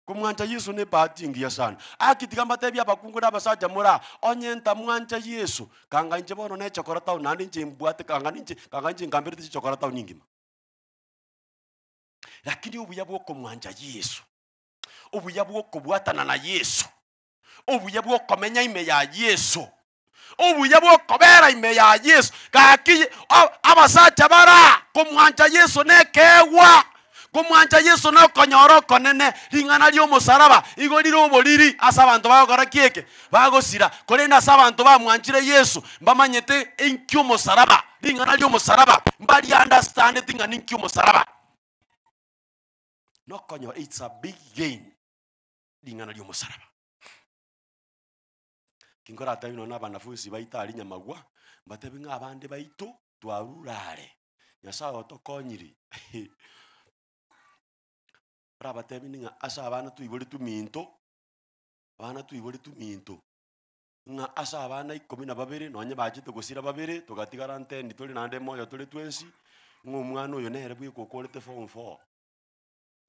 Komwancha Yeso na ebahati engiya sana. Aki tiga mbatebie abakungu na abasacha more aa, onye ntamwancha Yeso, kanga inche bono na echokora town naende inche mbwate kanga ninche kanga inche nkamberete chichokora town engima. Lakini obuya bwa okomwancha Yeso, obuya bwa okobwatana na Yeso, obuya bwa okomenya ime ya Yeso, obuya bwa okobera ime ya Yeso, gaki abasacha bara komwancha Yeso nekeegwa, komwancha Yeso nokonyora okonene, ring'ana ri'omosaraba igo rire oboriri ase abanto bagokora ki eke? Bagosira. Korende ase abanto bamwanchire Yeso, mbamanyete inki omosaraba, ring'ana ri'omosaraba, mbari understandeti ng'a ninki omosaraba. Nokonyora it's a big gain, ring'ana ri'omosaraba. Ki nkoratebie nonya na abanafunsi baito aria nyamagwa, mbatebie ng'a abande baito twarure are, Nyasaye otokonyire orabatebie ng'a ase abana twaiboretwe minto, abana twaiboretwe minto, ng'a ase abana ikomi na babere nonye bachete gosira babere, togatigara ntendi tore naende moyo tore twensi, ng'a omwana oyo nere bweka okorete form four,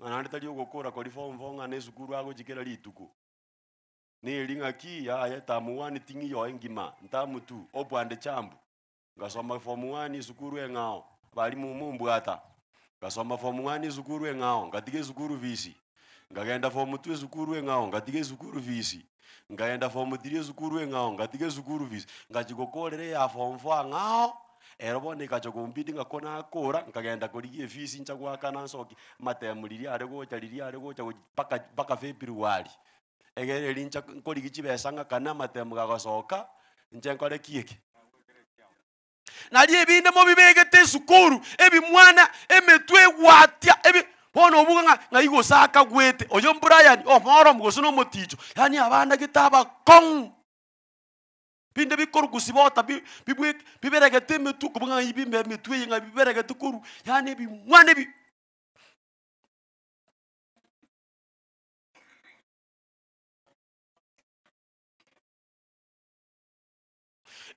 ng'a naende tari ogokora koria form four ng'a na esukuru agochia kera rituko. Neri ng'aki yaya term one ting'iyo engima, nterm two, obwande chambu. Ngasoma form one esukuru eng'ao, abalimu mombwata. Ngasoma form one esukuru eng'ao, ngatiga esukuru fees. Nkagenda form two esukuru eng'ao, ngatiga esukuru fees. Nkaenda form three esukuru eng'ao, ngatiga esukuru fees. Ngachia gokorera eya form four ang'ao, ero bono ekacha kombidi ng'a ko nakora, nkagenda korigia efees ncha goakana nsoki, amatemu riria are gocha riria are gocha gochi mpaka mpaka February. Egere eria ncha nkorigia chibesa ng'akane amatemo gagosoka, inche nkore ki eke? Nario ebinde mobibegete esukuru, ebimwana, emetwe egwatia, ebi bono obuga ng'a ng'ai gose akagwete, oyo Brian omoromu gose na omoticho, yaani abana gete abakong'u. Binde bikorwa sibota bi bibwe biberegete emetwe okobuga ng'a bimbe emetwe eye ng'a biberegete korwa, yaani ebimwana ebi.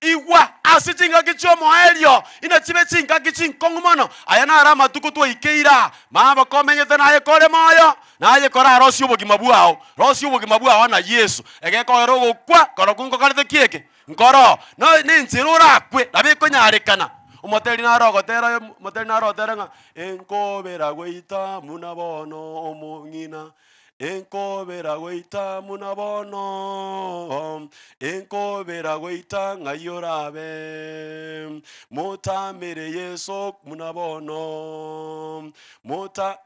Igwa ase chingaki chi'omoerio, inachibe chingaki chinkong'u mono. Aya naro amatuko twaikeire aa. Mama komenyete naye kore moyo, naye korarosie obogima bwao. Rosia obogima bwao na Yeso. Egekogera ogokwa, korokwo nkokorete ki eke? Nkoroo. No nenchera orakwe, nabo ekonyarekana. Omoteri naro ogotera omoteri naro ogotera ng'a enkobera goita buna bono omong'ina. Enkobera goita buna bono, enkobera goita ng'ai orabe, motamere Yeso buna bono, mota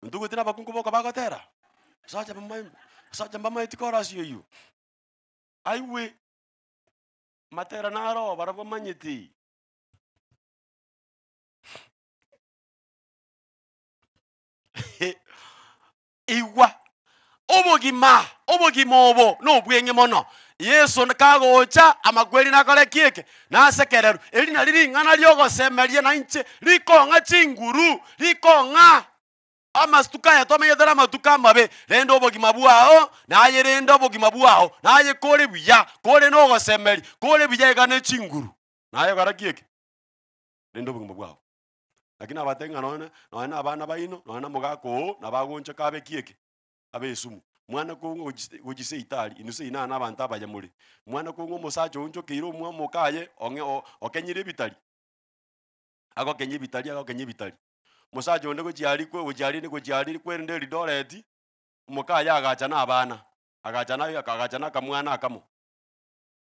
Intugete na abakungu boka bagotera, abasacha bamae abasacha mbamaeti chorus eywo, aigwe, amatera naro barabwo bamanyete. Igwa, obogima, obogima obo nobweng'e mono. Yeso kagocha, amakweri nakore ki eke? Nasekererwe. Eri nari ring'ana riogosemeria nainche, rikong'a chinguru, rikong'a amatuko aya tomenyete namatuko amabe, rende obogima bwao, naye rende obogima bwao, naye kore buya, kore nogosemeria, kore buya iga ne chinguru. Naye kora ki eke? Rende obogima bwao. Lakini nabatebie ng'a nonye nonye na abana baino, nonye na omogaka oo, nabo agonchoka abe ki eke? Abe esumu. Mwana kong'u gochi gochi seitari, inwe seino aa na abanto abaya more. Mwana kong'u omosacha oonchokeire omwa omoka aye ong'e o okenyire ebitari, agokenya ebitari agokenya ebitari. Omosacha onde gochia aria kwe gochia aria gochia aria kwerende Eldoret, omoka aye agacha na abana, agacha na agacha na akamwana akamo.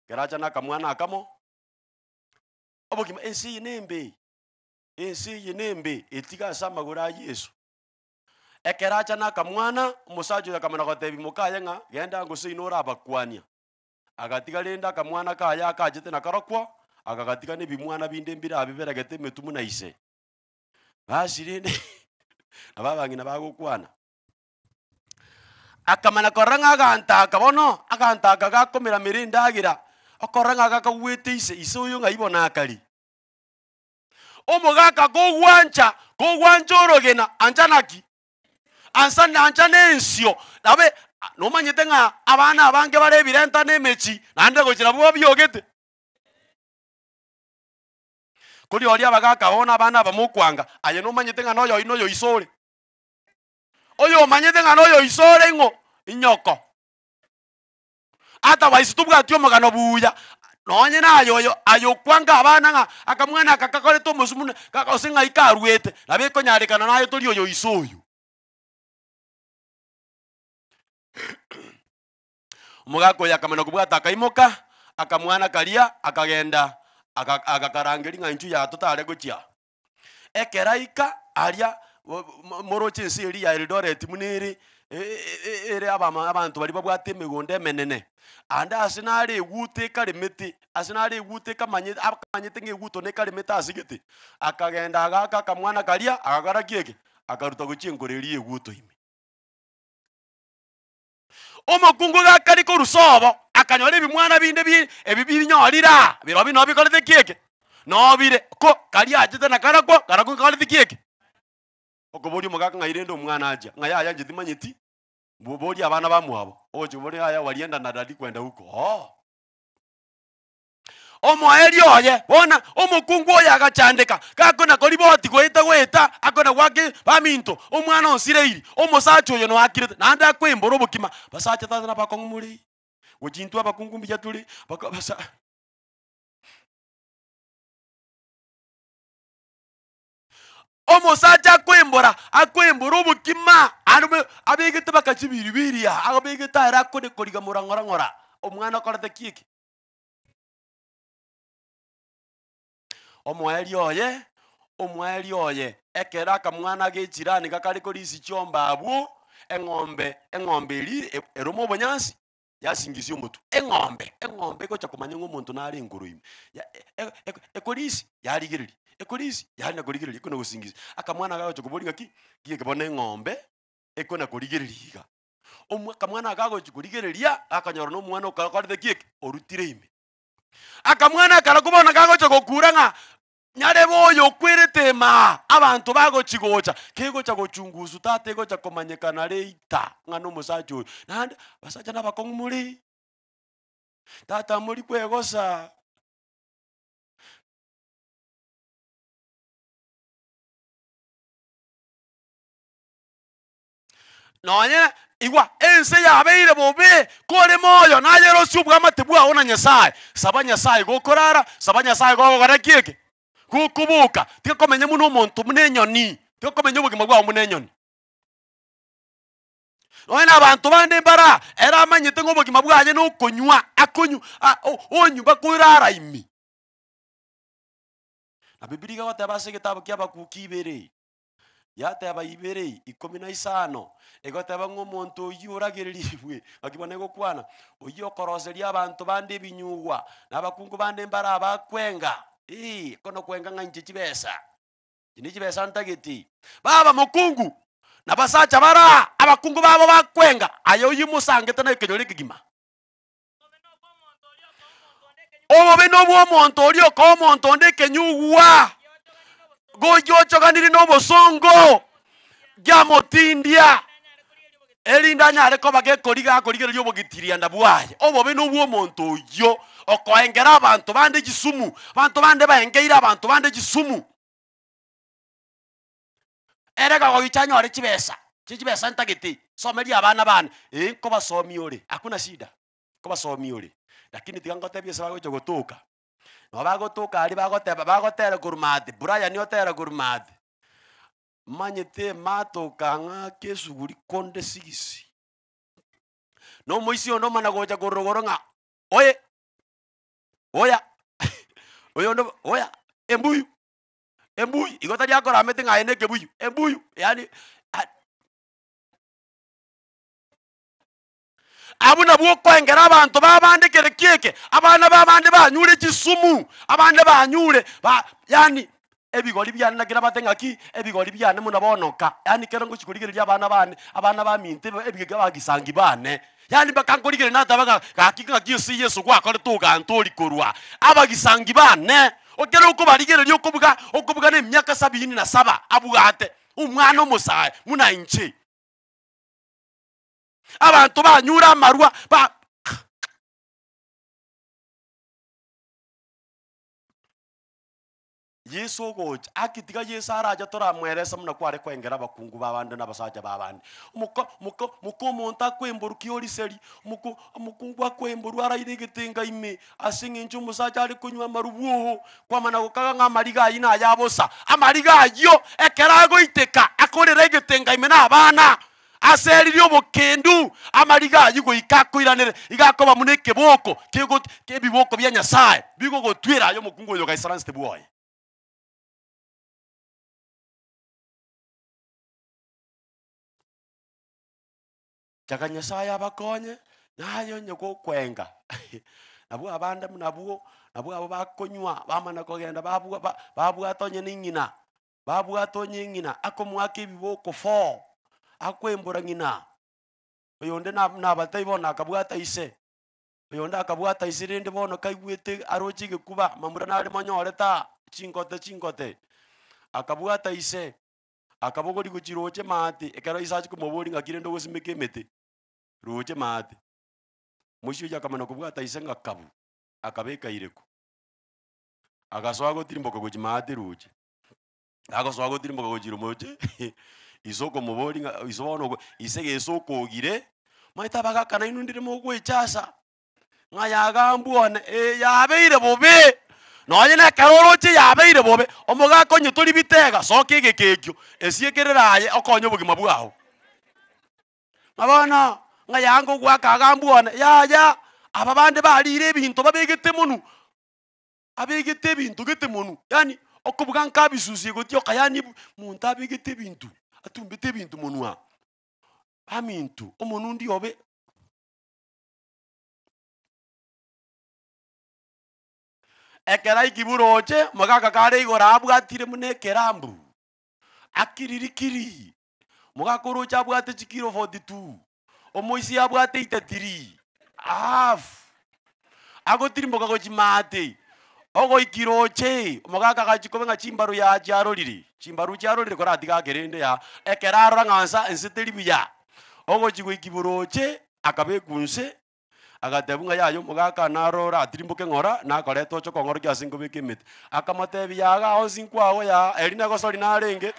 Ekero acha na akamwana akamo, obogima ense eye nembe. Ense eye nembe, etige ase amagoro a Yeso. Ekero acha na akamwana, omosacha oyo akamana gotebia mokaye ng'a genda gose inwe orabakwania. Agatiga rende akamwana kaye akachete nakarokwo, agagatiga na ebimwana binde mbire abwo biberegete emetwe buna ise. Basi rende nabo abang'ina bagokwana. Akamanya korora ng'a aganto aka bono, aganto aka gakomeramera endagera, okorora ng'a gakagwete ise, ise oyo ng'ai bono akari. Omogaka kogwancha, kogwancha orogena, ancha naki? Ansa ancha nensio. Nabe Nomanyete ng'a abana abange bare ebirenta na emechi, naende gochia nabwo babiogete. Koria oria abagaka bono abana aba mokwanga, aye nomanyete ng'a noyoino noyo iso ore. Oyomanyete ng'a noyo iso ore ing'o? Inyoko. Otherwise tobwati omogano buya, nonye naye oyo aye okwanga abana ng'a akamwana aka kakorete omosu buna gose ng'ai karwete, nabo ekonyarekana naye tori oyo iso oyo. Omogaka oyo akamanya kobwata akaimoka, akamwana karia, akagenda aka- agakarangeria ng'a inchuo yaa totare gochia aa. Ekero aika aria, mo- mo- moroche ense eria ya Eldoret buna ere, e- e- ere abama abanto baria babwate emegondo emenene, ande ase nare eguto ekaremete, ase nare eguto ekamanye akamanyete ng'a eguto nekaremete ase gete, akagenda agaaka akamwana karia, agakora ki eke? Akaruta gochia enkoro eria ya eguto ime. Omokungu gakari korwa sobo, akanyora ebimwana binde bi ebi binyorire aa, birobio nabo bikorete ki eke? Nobire, ko karia achete na karakwo, karakwo nkakorete ki eke? Okoboria omogaka ng'ai rende omwana achia, ng'a yaya inche timanyeti, bo boria abana bamwabo, ogochia koboria yaya walienda na daddy kwenda huko oo. Omoerio oye, bono omokungu oyo agachandeka, gakona koriboti goeta goeta, akona goaka baminto, omwana osireiri, omosacha oyo noakirete, naende akoimbora obokima. Basacha tata nabakong'u more, gochia intwe abakungu mbuya tore, baka basa. Omosacha akoimbora, akoimbora obokima, arume abegete baka chibiribiri aa, abegete ere akone korigamora ng'ora ng'ora, omwana okorete ki eke? Omoerio oye, omoerio oye, ekero akamwana g'echirani gakare korisia chiombe abwo, eng'ombe eng'ombe eria e- erome obonyansi, yasingisia omotwe, eng'ombe eng'ombe egocha komanya ng'a omonto nare enkoro ime, ya e- e- ekorisia yarigereria, ekorisia yarenda korigereria ekona gosingisia. Akamwana gagocha koboria ng'aki, geke bono eng'ombe ekona korigereria iga. Omwa akamwana aka agochia korigereria, akanyora na omwana okakorete ki eke? Orutire ime. Akamwana akarakwa bono kagocha gokura ng'a nyarebe oyo okwerete ime aa, abanto bagochi gocha, kegocha gochungusu tata egocha komanyekana later ng'a na omosacha oyo. Naende, abasacha na abakong'u more, tata mori kwegosa. Nonye igwa ense yabeire bobe, kore moyo naye rosie obwamate bwao na Nyasae. Saba Nyasae gokorara, saba Nyasae gogokora ki eke? Gokoboka. Tiga komenya buna omonto buna enyoni, tiga komenya obogima bwao buna enyoni. Nonye na abanto bande mbare aa, ere amanyete ng'a obogima bwaye nokonywa, akonywa a- o- onywa bakorara ime. Na Bibilia iga egoteba ase egetabu kia Habakuki ibere. Yateba ibere, ikomi na isano, egoteba ng'a omonto oyio oragererigwe, naki bono egokwana, oyio okoroseria abanto bande ebinyugwa, na abakungu bande mbare abakwenga, eh, kono kwenga ng'a inche chibesa, inche ne chibesa ntagete. Baba mokungu, na basacha bare aa, abakungu babo bakwenga, aye oyio mosangete na ekenyoro ekegima. Obobe nobw'omonto oria okoa omonto onde ekenyugwa, gochia ochoganirie nobosongo, giamotindia, erinde anyare koba gekoriga akorigereria obogitirianda bwaye. Obobe nobw'omonto oyio okoengera abanto bande chisumu, abanto bande baengeire abanto bande chisumu. Ere kagoicha anyore chibesa, inche chibesa ntagete, someria abana bane, eh nkobasomia ore, hakuna shida, nkobasomia ore, lakini tiga ngotebie ase bagocha gotoka, nabo bagotoka aria bagoteba bagotera korwa maate, Brian otera korwa maate, manyete ematoka ng'ake esuguri konde sigisi, na omoisia onde omana gocha korwa rogoro ng'a oye, oya, oyonde oya, embuyu. Embuyu, igo tari akoramete ng'a aye nekebuyu, embuyu yaani a- Abwo nabwo okoengera abanto b'abande kere ki eke, abana b'abande banyure chisumu, abande banyure ba yaani ebigori biane naki nabate ng'aki, ebigori biane buna bono nka, yaani ekero ngochi korigereria abana bane, abana baminto ebe ebigega bagisangi bane, yaani mpaka nkorigereria nateba ng'a gaki ng'aki ase Yeso gwakorete ogantoria korwa abagisangi bane. Ekero okobarigereria okobuga, okobuga na emiaka sabini na saba abwate, omwana omosae buna inche. Abanto banyure amarwa ba Yeso ogocha, aki tiga Yeso arache toramweresa buna kware koengera abakungu b'abande na abasacha b'abande. Omoko moko moka omonto akoemborwa ki oriseri, omoko omokungu akoemborwa araire egetenga ime ase eng'encho omosacha are konywa amarubu oo, kwamana gokaga ng'a amariga ayio naya bosa. Amariga ayio ekero agoiteka akorera egetenga ime na abana, Ase riria obokendu amariga ayio goika akoiranere, iga akoba buna ekeboko kego ebiboko bia Nyasae bigogotwera aye omokungu oyo ogaisaransete bwoye. Chaka Nyasae abakonye, naye onye gokwenga nabwo abande buna abwo, nabwo abwo bakonywa bamana kogenda babwa ba babwata onye na eng'ina. Babwate onye ng'ina akomoaka ebiboko foo, akoembora ng'ina, oyonde na nabatebie bono akabwata ise, oyonde akabwata ise rende bono kaigwete aroche egekuba mamura nare monyorete aa, chingote chingote, akabwata ise, akabogoria gochia roche maate, ekero ise achia komoboria ng'aki rende ogosimeka emete, roche maate. Moisia oyio akamana kobwata ise ng'a kabu, akabeka ireko. Agasoa gotirimboka gochia maate roche. Agosoa gotirimboka gochia romoche, ise okomoboria ng'a ise bono ogo ise gese okogire, omanyete abagaka nainwe ndire mogoechasa, ng'a yagambwa one, eh yabeire bobe, nonye na ekero oroche yabeire bobe, omogaka onye tori bitega, soka egeka ekio, esiekerera aye okonye obogima bwao. Ng'a bono, ng'a yanga ogoaka agambwa one, yaya, aba bande barire ebinto babegete monwe. Abegete ebinto gete monwe, yaani okobuga nka abisusie gotioka yaani monto abegete ebinto, atumbete ebinto monwe aa. Aminto, omonwe obe. Ekero aikigwe roche, omogaka kare igoro abwatire buna ekerambu, akiriri kiri, omogaka oroche abwate chikiro 42, omoisia abwate 83, half, agotirimboka gochia maate, ogoiki roche, omogaka agachia koba ng'a chimbaru yaa chiarorire, chimbaru chiarorire koratiga ake rende yaa, ekero arora ng'a nsa ense teri buya, ogochia goiki boroche, akabekwa nse, Agatebwa ng'a yaya omogaka naro oratirimboke ng'ora, nakorete oche kong'orokia ase nkobeka emete. Akamotebia, Yaa iga onsi nkwao yaa, eri negosori narenge,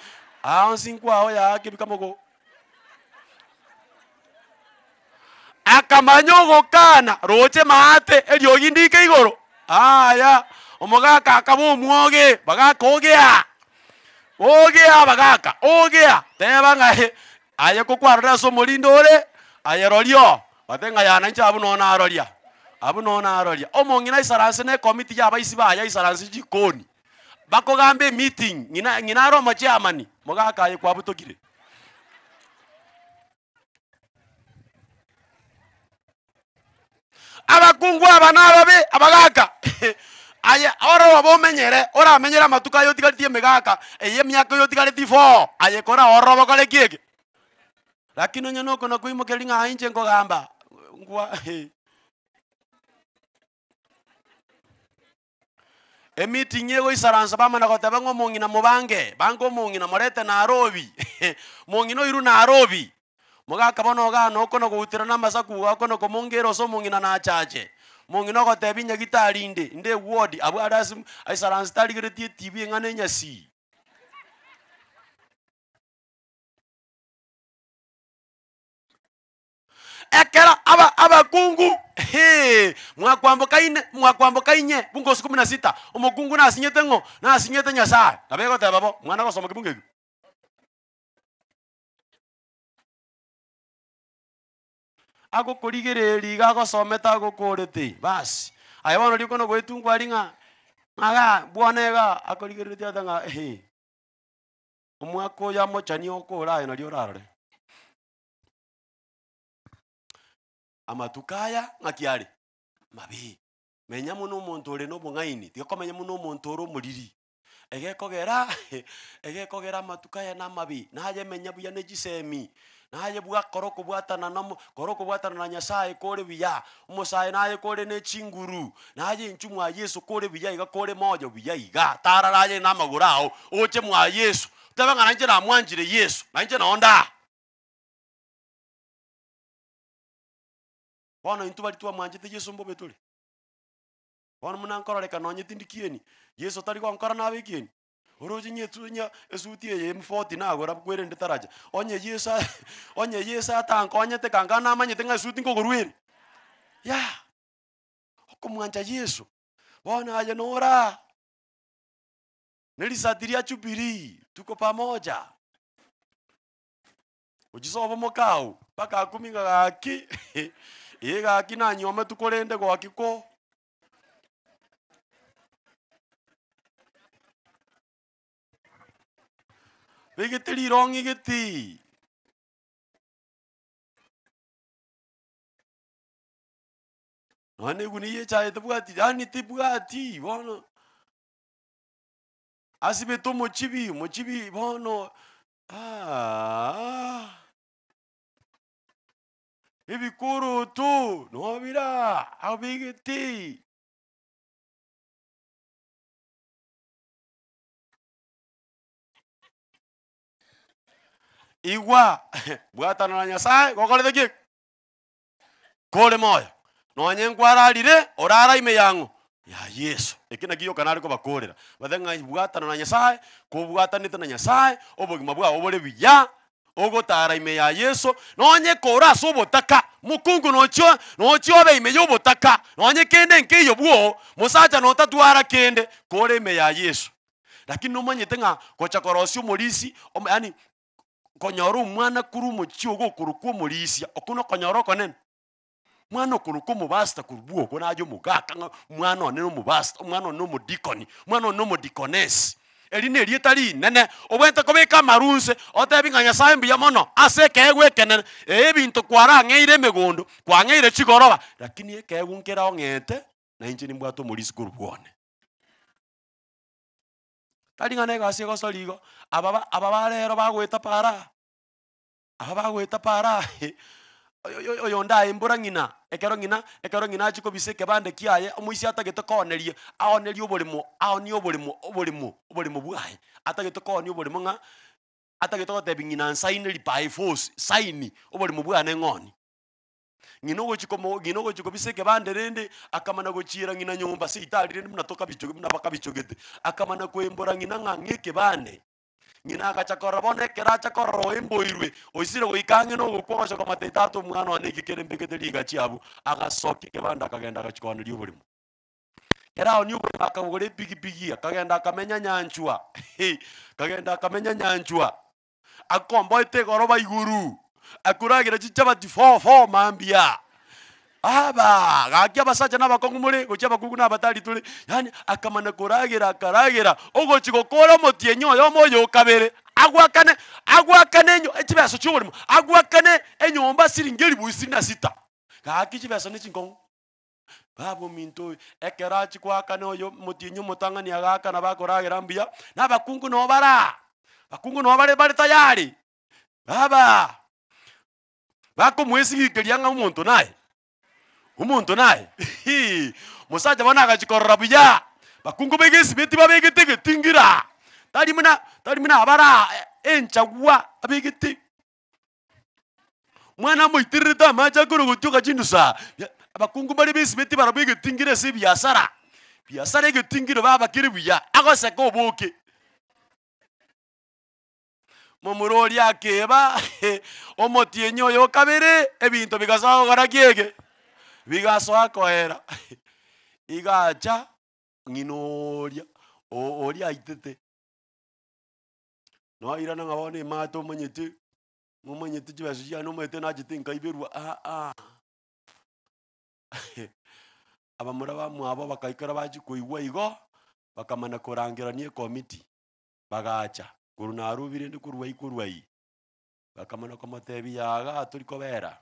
aa onsi nkwao yaa kebika mogo. Akamanya ogokana, roche maate, eriogi ndike igoro, aya, omogaka akaba omwoge, bagaka ogea, ogea bagaka, ogea, teba ng'a eh, aye kokwarorire ase omorindo ore, aye roria oo. Batebe ng'a yaya nainche abwo noo naroria, abwo noo naroria. Omong'ina aisaranse na ekomiti ya abaisi baye aisaranse chikoni, bakogamba emeeting, ng'ina ng'ina are omochairman, mogaka aye kwabutokire. Abakungu aba nababe abagaka, aye orobe omenyere, oramenyere amatuko aya otigaretie emegaka, eye emiaka eye otigaretie four, aye kora ororo okore ki eke? Lakini onye nokona koimokereria ng'a inche nkogamba, nkwa Emeeting egoisaransa bamana goteba ng'a omong'ina mobange, banga omong'ina morete Nairobi, mong'ina oirwe Nairobi, mogaka bono igaa nokona goutera na amasaku iga okona komongera ase omong'ina nachache, mong'ina ogotebia nyagitari inde, inde eward, abwo are ase aisaransete arigeretie etv eng'ana enyasii. Ekero aba abakungu hee, mwakwamboka ine, mwakwamboka inye, bunga kumi na sita, omokungu nasinyete ng'o? Nasinyete Nyasaye. Nabo egoteba bo, mwana gosoma kebungo ekio. Agokorigereria iga agosomete agokorete, basi. Aye bono riria okona goetungwa aria ng'a ng'a igaa bwana igaa, akorigereretie ata ng'a eeh. Omwaka oyo amochani okore aye nario orarore. Amatuko aya ng'aki are? Mabe. Menya buna omonto ore na obong'aini, tiga komenya buna omonto ore omoriri. Egekogera egekogera amatuko aya namabe, naye menya buya ne chisemi, naye bwakora okobwatana nomo kora okobwatana na Nyasaye kore buya, omosae naye kore ne chinguru, naye inchuo mwa Yeso kore buya iga kore moyo buya iga, tarara aye na amagoro ao, oche mwa Yeso, otebe ng'a nainche namwanchire Yeso, nainche nonde aa. Bono intwe baria twamwanchete Yeso mbobe tore. Bono buna nkororekana nonye tindi kieni, Yeso tari gonkora nabe ekieni? Oroche ng'a esu ng'a esuti eye emforty nagora kwerende taracha, onye Yeso a onye Yeso atankonyete kanka namanyete ng'a esuti nkogorwa ere, yah. Okomwancha Yeso, bono aye noraa na risati ria Jubilee, tuko pamoja. Ochisobe omokao, mpaka akumie ng'a gaki, eh gaki nanywometwe korende goaki ko. Begete rirong'i gete. Nonya na egunia ya echae tebwati yaani tebwati bono. Asibete omochibi, omochibi bono aaah. Ebikoroto nobira abegete. Igwa, bwatana na Nyasaye gokorete ki? Kore moyo, nonye nkwararire, orara ime yang'o? Ya Yeso. Eke nakio gioka nare kobakorera, batebe ng'a bwatana na Nyasaye, kobwatanete na Nyasaye, obogima bwao bore buya, ogotara ime ya Yeso, nonye kore ase obotaka, mokungu nochio nochio obe ime ya obotaka, nonye kende nkeiyo bwoo, mosacha notatwara kende, kore ime ya Yeso. Lakini nomanyete ng'a gocha korosia omorisia, omo yaani konyora omwana korwa omochie ogo okorokwa omorisia, okwo nokonyora okonene. Mwana okorokwa omopastor korwa bwogo naye omogaka ng'a omwana one na omopastor, omwana one na omodikoni, omwana one na omodikonesi. Eri na erieta rinene, obwenerete kobeka amaru nse, otebi ng'a Nyasaye mbuya mono ase ekeegwa ekenene, ee ebinto kwarang'eire emegondo, kwang'eire chigoroba, lakini ekeegwa nkere ong'ete, na inche nimbwate omorisia korwa bwone. Tari ng'a na egasi egosori igo, aba ba aba ba rero bagoeta para, aba bagoeta para oyo oyonde aye mbora ng'ina, ekero ng'ina ekero ng'ina achia kobisa ekebande kiaye, omoisia atagete kooneria, aonerie oboremo aonie oboremo oboremo oboremo bwaye, atagete koonia oboremo ng'a, atagete gotebia ng'ina nsaineri by force, saini oboremo bwane ng'onie. Ng'ina ogochia komo ng'ina ogochia kobisa ekebande rende, akamana gochiera ng'ina nyomba ase eitari rende buna tokabichoge buna bakabichogete, akamana koembora ng'ina ng'a ng'a ekebande. Ng'ina agacha korora bono ekero acha korora oemboirwe, oisire goika ang'e na ogokwa ogocha komotebia tata omwana one eki kere mbegete rigachi abwo, agasokia ekebande akagenda agachia kooneria oboremo. Ekero aonia oboremo akabogora epigipigi akagenda akamenya nyanchwa akagenda akamenya nyanchwa. Akomboete egoroba iguru, akoragera chichabati fo fo mambia. Aba, gaki abasacha na abakong'u more, gochia abakungu na abatari tore, yaani akamana koragera akaragera, ogochia gokora omotienyi oyomo oyo okabere, agwakane agwakane enyo chibesa chia oborimo, agwakane enyomba siringi elifu isini na sita. Gaki chibesa ne chinkong'u. Baba ominto oyo, ekero achia goakana oyo omotienyi omotang'ani agaakana bakoragera mbuya, na abakungu nabo bare aa, abakungu nabo bare bare tayari, baba, bakomoesigikeria ng'a omonto naye, omonto naye mosacha bono agachia korora buya, bakungu ba egesibeti babegete egetingira, tari buna tari buna abare aa enchagwa abegete. Mwana amoitererete amache akore gotioka chindusa, ya abakungu mbare besibeti barabwo egetingiro ase ebiasara, biasara egetingiro babakire buya, agoseka oboke. Momura oria akeba omotienyi oyo okabere, ebinto bigasoa gokora ki eke? Bigasoa koera, igacha ng'ina oria o- oria aitete. Noirana ng'a bono emate omanyete, momanyete chibesa chiane omanyete nachete nkaiberwa aa. Abamura bamwabo bakaikara bachia koigwa igo, bakamana korangerania ekomiti, bagacha, korwa Nairobi rende korwa aye korwa aywo, bakamana komotebia yaa igaa tori kobera,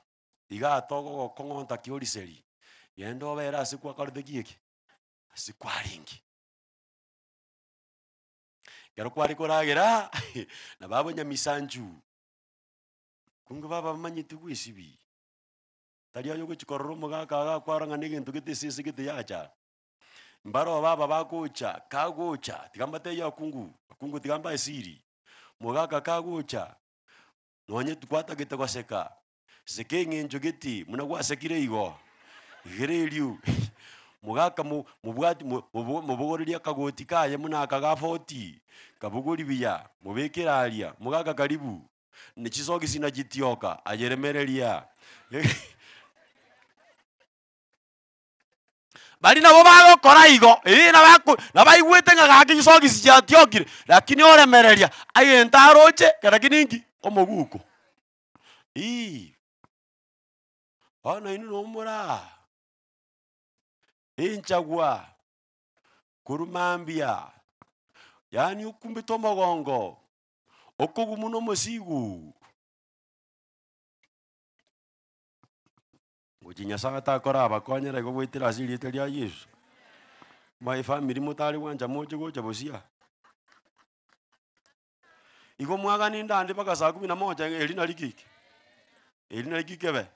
igaa togogokong'onta kioriseri, genda obere ase kwakorete ki eke? Ase kwarenge. Ekero kware koragera, nabo abanyamisanchu, kunge baba bamanyete gwesibia, tari aye ogochia korora omogaka iga akwara ng'a na egento gete esese gete yacha. Mbaroo baba bagocha, kagocha, tiga mbatebie abakungu, abakungu tiga mbae esiri, mogaka kagocha, nonye twatagete goseka, seka eng'encho gete, buna gwasekire igo. Igere erio, mogaka mo mobwati mo mobo mobogorerie akagoti kaye buna aka ga forty, kabogori buya, mobekere aria, mogaka karibu, ne chisogisi nachitioka, aye remereria. Baria nabo bagokora igo, eeh nabako nabaigwete ng'a gaki chisogisi chiatiokire, lakini oremereria, egento aroche kera ninki? Omoguko. Iiii. Bono inwe nabo moraa enchagwa korwa mambia, yaani okumbete omogongo, okogumwa na omosigu. Gochia Nyasaye takorabakonyera igo goetera ase erieta ria Yeso. My family motari gwancha moche gocha bosia. Igo mwagani ndande mpaka saa kumi na moja ng'a eri nari kiki, eri nari kikebe.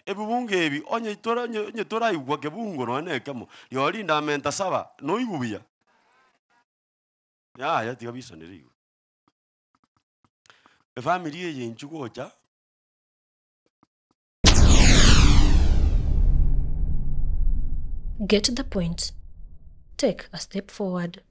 Ebibungo ebi onye tora onye onye toraigwa kebungo nonye na ekemo, rirorio rindamenta saba, noigwe buya? Yaya tiga bisanere igo. Efamiri eye inchuo gocha. Get the point. Take a step forward.